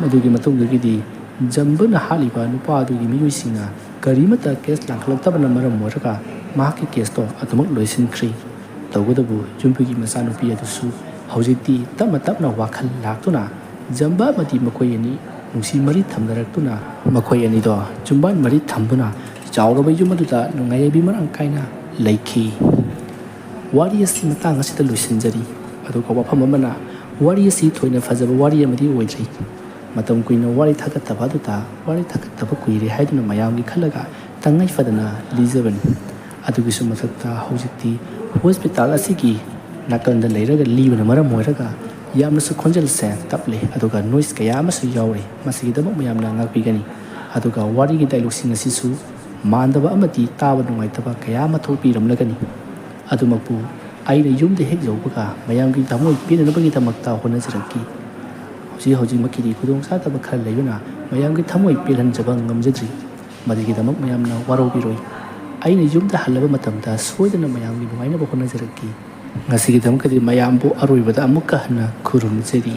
ꯃꯗꯨꯒꯤ ꯃꯇꯨꯡꯗꯒꯤꯗꯤ ꯖꯝꯕꯅ ꯍꯥꯠꯂꯤꯕ ꯅꯨꯄꯥ ꯑꯗꯨꯒꯤ ꯃꯤꯑꯣꯏꯁꯤꯡꯅ ꯀꯔꯤꯃꯠꯇ ꯀꯦꯁ ꯂꯥꯡꯈꯠꯂꯛꯇꯕꯅ ꯃꯔꯝ ꯑꯣꯏꯔꯒ ꯃꯍꯥꯛꯀꯤ ꯀꯦꯁꯇꯣ ꯑꯗꯨꯃꯛ ꯂꯣꯏꯁꯤꯟꯈ꯭ꯔꯤ꯫ ꯇꯧꯕꯇꯕꯨ ꯌꯨꯝꯕꯨꯒꯤ ꯃꯆꯥꯅꯨꯄꯤ ꯑꯗꯨꯁꯨ ꯍꯧꯖꯤꯛꯇꯤ ꯇꯞꯅ ꯇꯞꯅ ꯋꯥꯈꯜ ꯂꯥꯛꯇꯨꯅ ꯖꯝꯕ ꯑꯃꯗꯤ ꯃꯈꯣꯏ ꯑꯅꯤ ꯅꯨꯡꯁꯤ ꯃꯔꯤ ꯊꯝꯅꯔꯛꯇꯨꯅ ꯃꯈꯣꯏ ꯑꯅꯤꯗꯣ ꯆꯨꯝꯕꯥꯟ ꯃꯔꯤ ꯊꯝꯗꯨꯅ ꯆꯥꯎꯔꯕ ꯌꯨꯝ ꯑꯗꯨꯗ ꯅꯨꯡꯉꯥꯏ ꯌꯥꯏꯕꯤ ꯃꯔꯥꯡ ꯀꯥꯏꯅ ꯂꯩꯈꯤ꯫ ꯋꯥꯔꯤ ꯑꯁꯤ ꯃꯇꯥꯡ ꯑꯁꯤꯗ ꯂꯣꯏꯁꯤꯟꯖꯔꯤ꯫ ꯑꯗꯨꯒ ꯋꯥꯐꯝ ꯑꯃꯅ, ꯋꯥꯔꯤ ꯑꯁꯤ ꯊꯣꯏꯅ ꯐꯖꯕ ꯋꯥꯔꯤ ꯑꯃꯗꯤ ꯑꯣꯏꯗ꯭ꯔꯤ꯫ ꯃꯇꯝ ꯀꯨꯏꯅ ꯋꯥꯔꯤ ꯊꯥꯒꯠꯇꯕ ꯑꯗꯨꯗ ꯋꯥꯔꯤ ꯊꯥꯒꯠꯇꯕ ꯀꯨꯏꯔꯦ ꯍꯥꯏꯗꯨꯅ ꯃꯌꯥꯝꯒꯤ ꯈꯜꯂꯒ ꯇꯉꯥꯏ ꯐꯗꯅ ꯂꯤꯖꯕꯅꯤ꯫ ꯑꯗꯨꯒꯤꯁꯨ ꯃꯊꯛꯇ ꯍꯧꯖꯤꯛꯇꯤ ꯍꯣꯁꯄꯤꯇꯥꯜ ꯑꯁꯤꯒꯤ ꯅꯥꯀꯟꯗ ꯂꯩꯔꯒ ꯂꯤꯕꯅ ꯃꯔꯝ ꯑꯣꯏꯔꯒ ꯌꯥꯝꯅꯁꯨ ꯈꯣꯟꯖꯦꯜꯁꯦ ꯇꯞꯂꯦ, ꯑꯗꯨꯒ ꯅꯣꯏꯁ ꯀꯌꯥ ꯑꯃꯁꯨ ꯌꯥꯎꯔꯤ꯫ ꯃꯁꯤꯒꯤꯗꯃꯛ ꯃꯌꯥꯝꯅ ꯉꯥꯛꯄꯤꯒꯅꯤ꯫ ꯑꯗꯨꯒ ꯋꯥꯔꯤꯒꯤ ꯗꯥꯏꯂꯣꯛꯁꯤꯡ ꯑꯁꯤꯁꯨ ꯃꯥꯟꯗꯕ ꯑꯃꯗꯤ ꯇꯥꯕ ꯅꯨꯡꯉꯥꯏꯇꯕ ꯀꯌꯥ ꯑꯃ ꯊꯣꯛꯄꯤꯔꯝꯂꯒꯅꯤ꯫ ꯑꯗꯨꯃꯛꯄꯨ ꯑꯩꯅ ꯌꯨꯝꯗ ꯍꯦꯛ ꯌꯧꯕꯒ ꯃꯌꯥꯝꯒꯤ ꯊꯃꯣꯏ ꯄꯦꯟꯅꯅꯕꯒꯤꯗꯃꯛꯇ ꯍꯣꯠꯅꯖꯔꯛꯈꯤ꯫ ꯍꯧꯖꯤꯛ ꯍꯧꯖꯤꯛꯃꯛꯀꯤꯗꯤ ꯈꯨꯗꯣꯡꯆꯥꯗꯕ ꯈꯔ ꯂꯩꯕꯅ ꯃꯌꯥꯝꯒꯤ ꯊꯃꯣꯏ ꯄꯦꯜꯍꯟꯖꯕ ꯉꯝꯖꯗ꯭ꯔꯤ꯫ ꯃꯗꯨꯒꯤꯗꯃꯛ ꯃꯌꯥꯝꯅ ꯋꯥꯔꯧꯕꯤꯔꯣꯏ꯫ ꯑꯩꯅ ꯌꯨꯝꯗ ꯍꯜꯂꯕ ꯃꯇꯝꯗ ꯁꯣꯏꯗꯅ ꯃꯌꯥꯝꯒꯤ ꯅꯨꯡꯉꯥꯏꯅꯕ ꯍꯣꯠꯅꯖꯔꯛꯈꯤ꯫ ꯉꯁꯤꯒꯤꯗꯃꯛꯇꯗꯤ ꯃꯌꯥꯝꯕꯨ ꯑꯔꯣꯏꯕꯗ ꯑꯃꯨꯛꯀ ꯍꯟꯅ ꯈꯨꯔꯨꯝꯖꯔꯤ꯫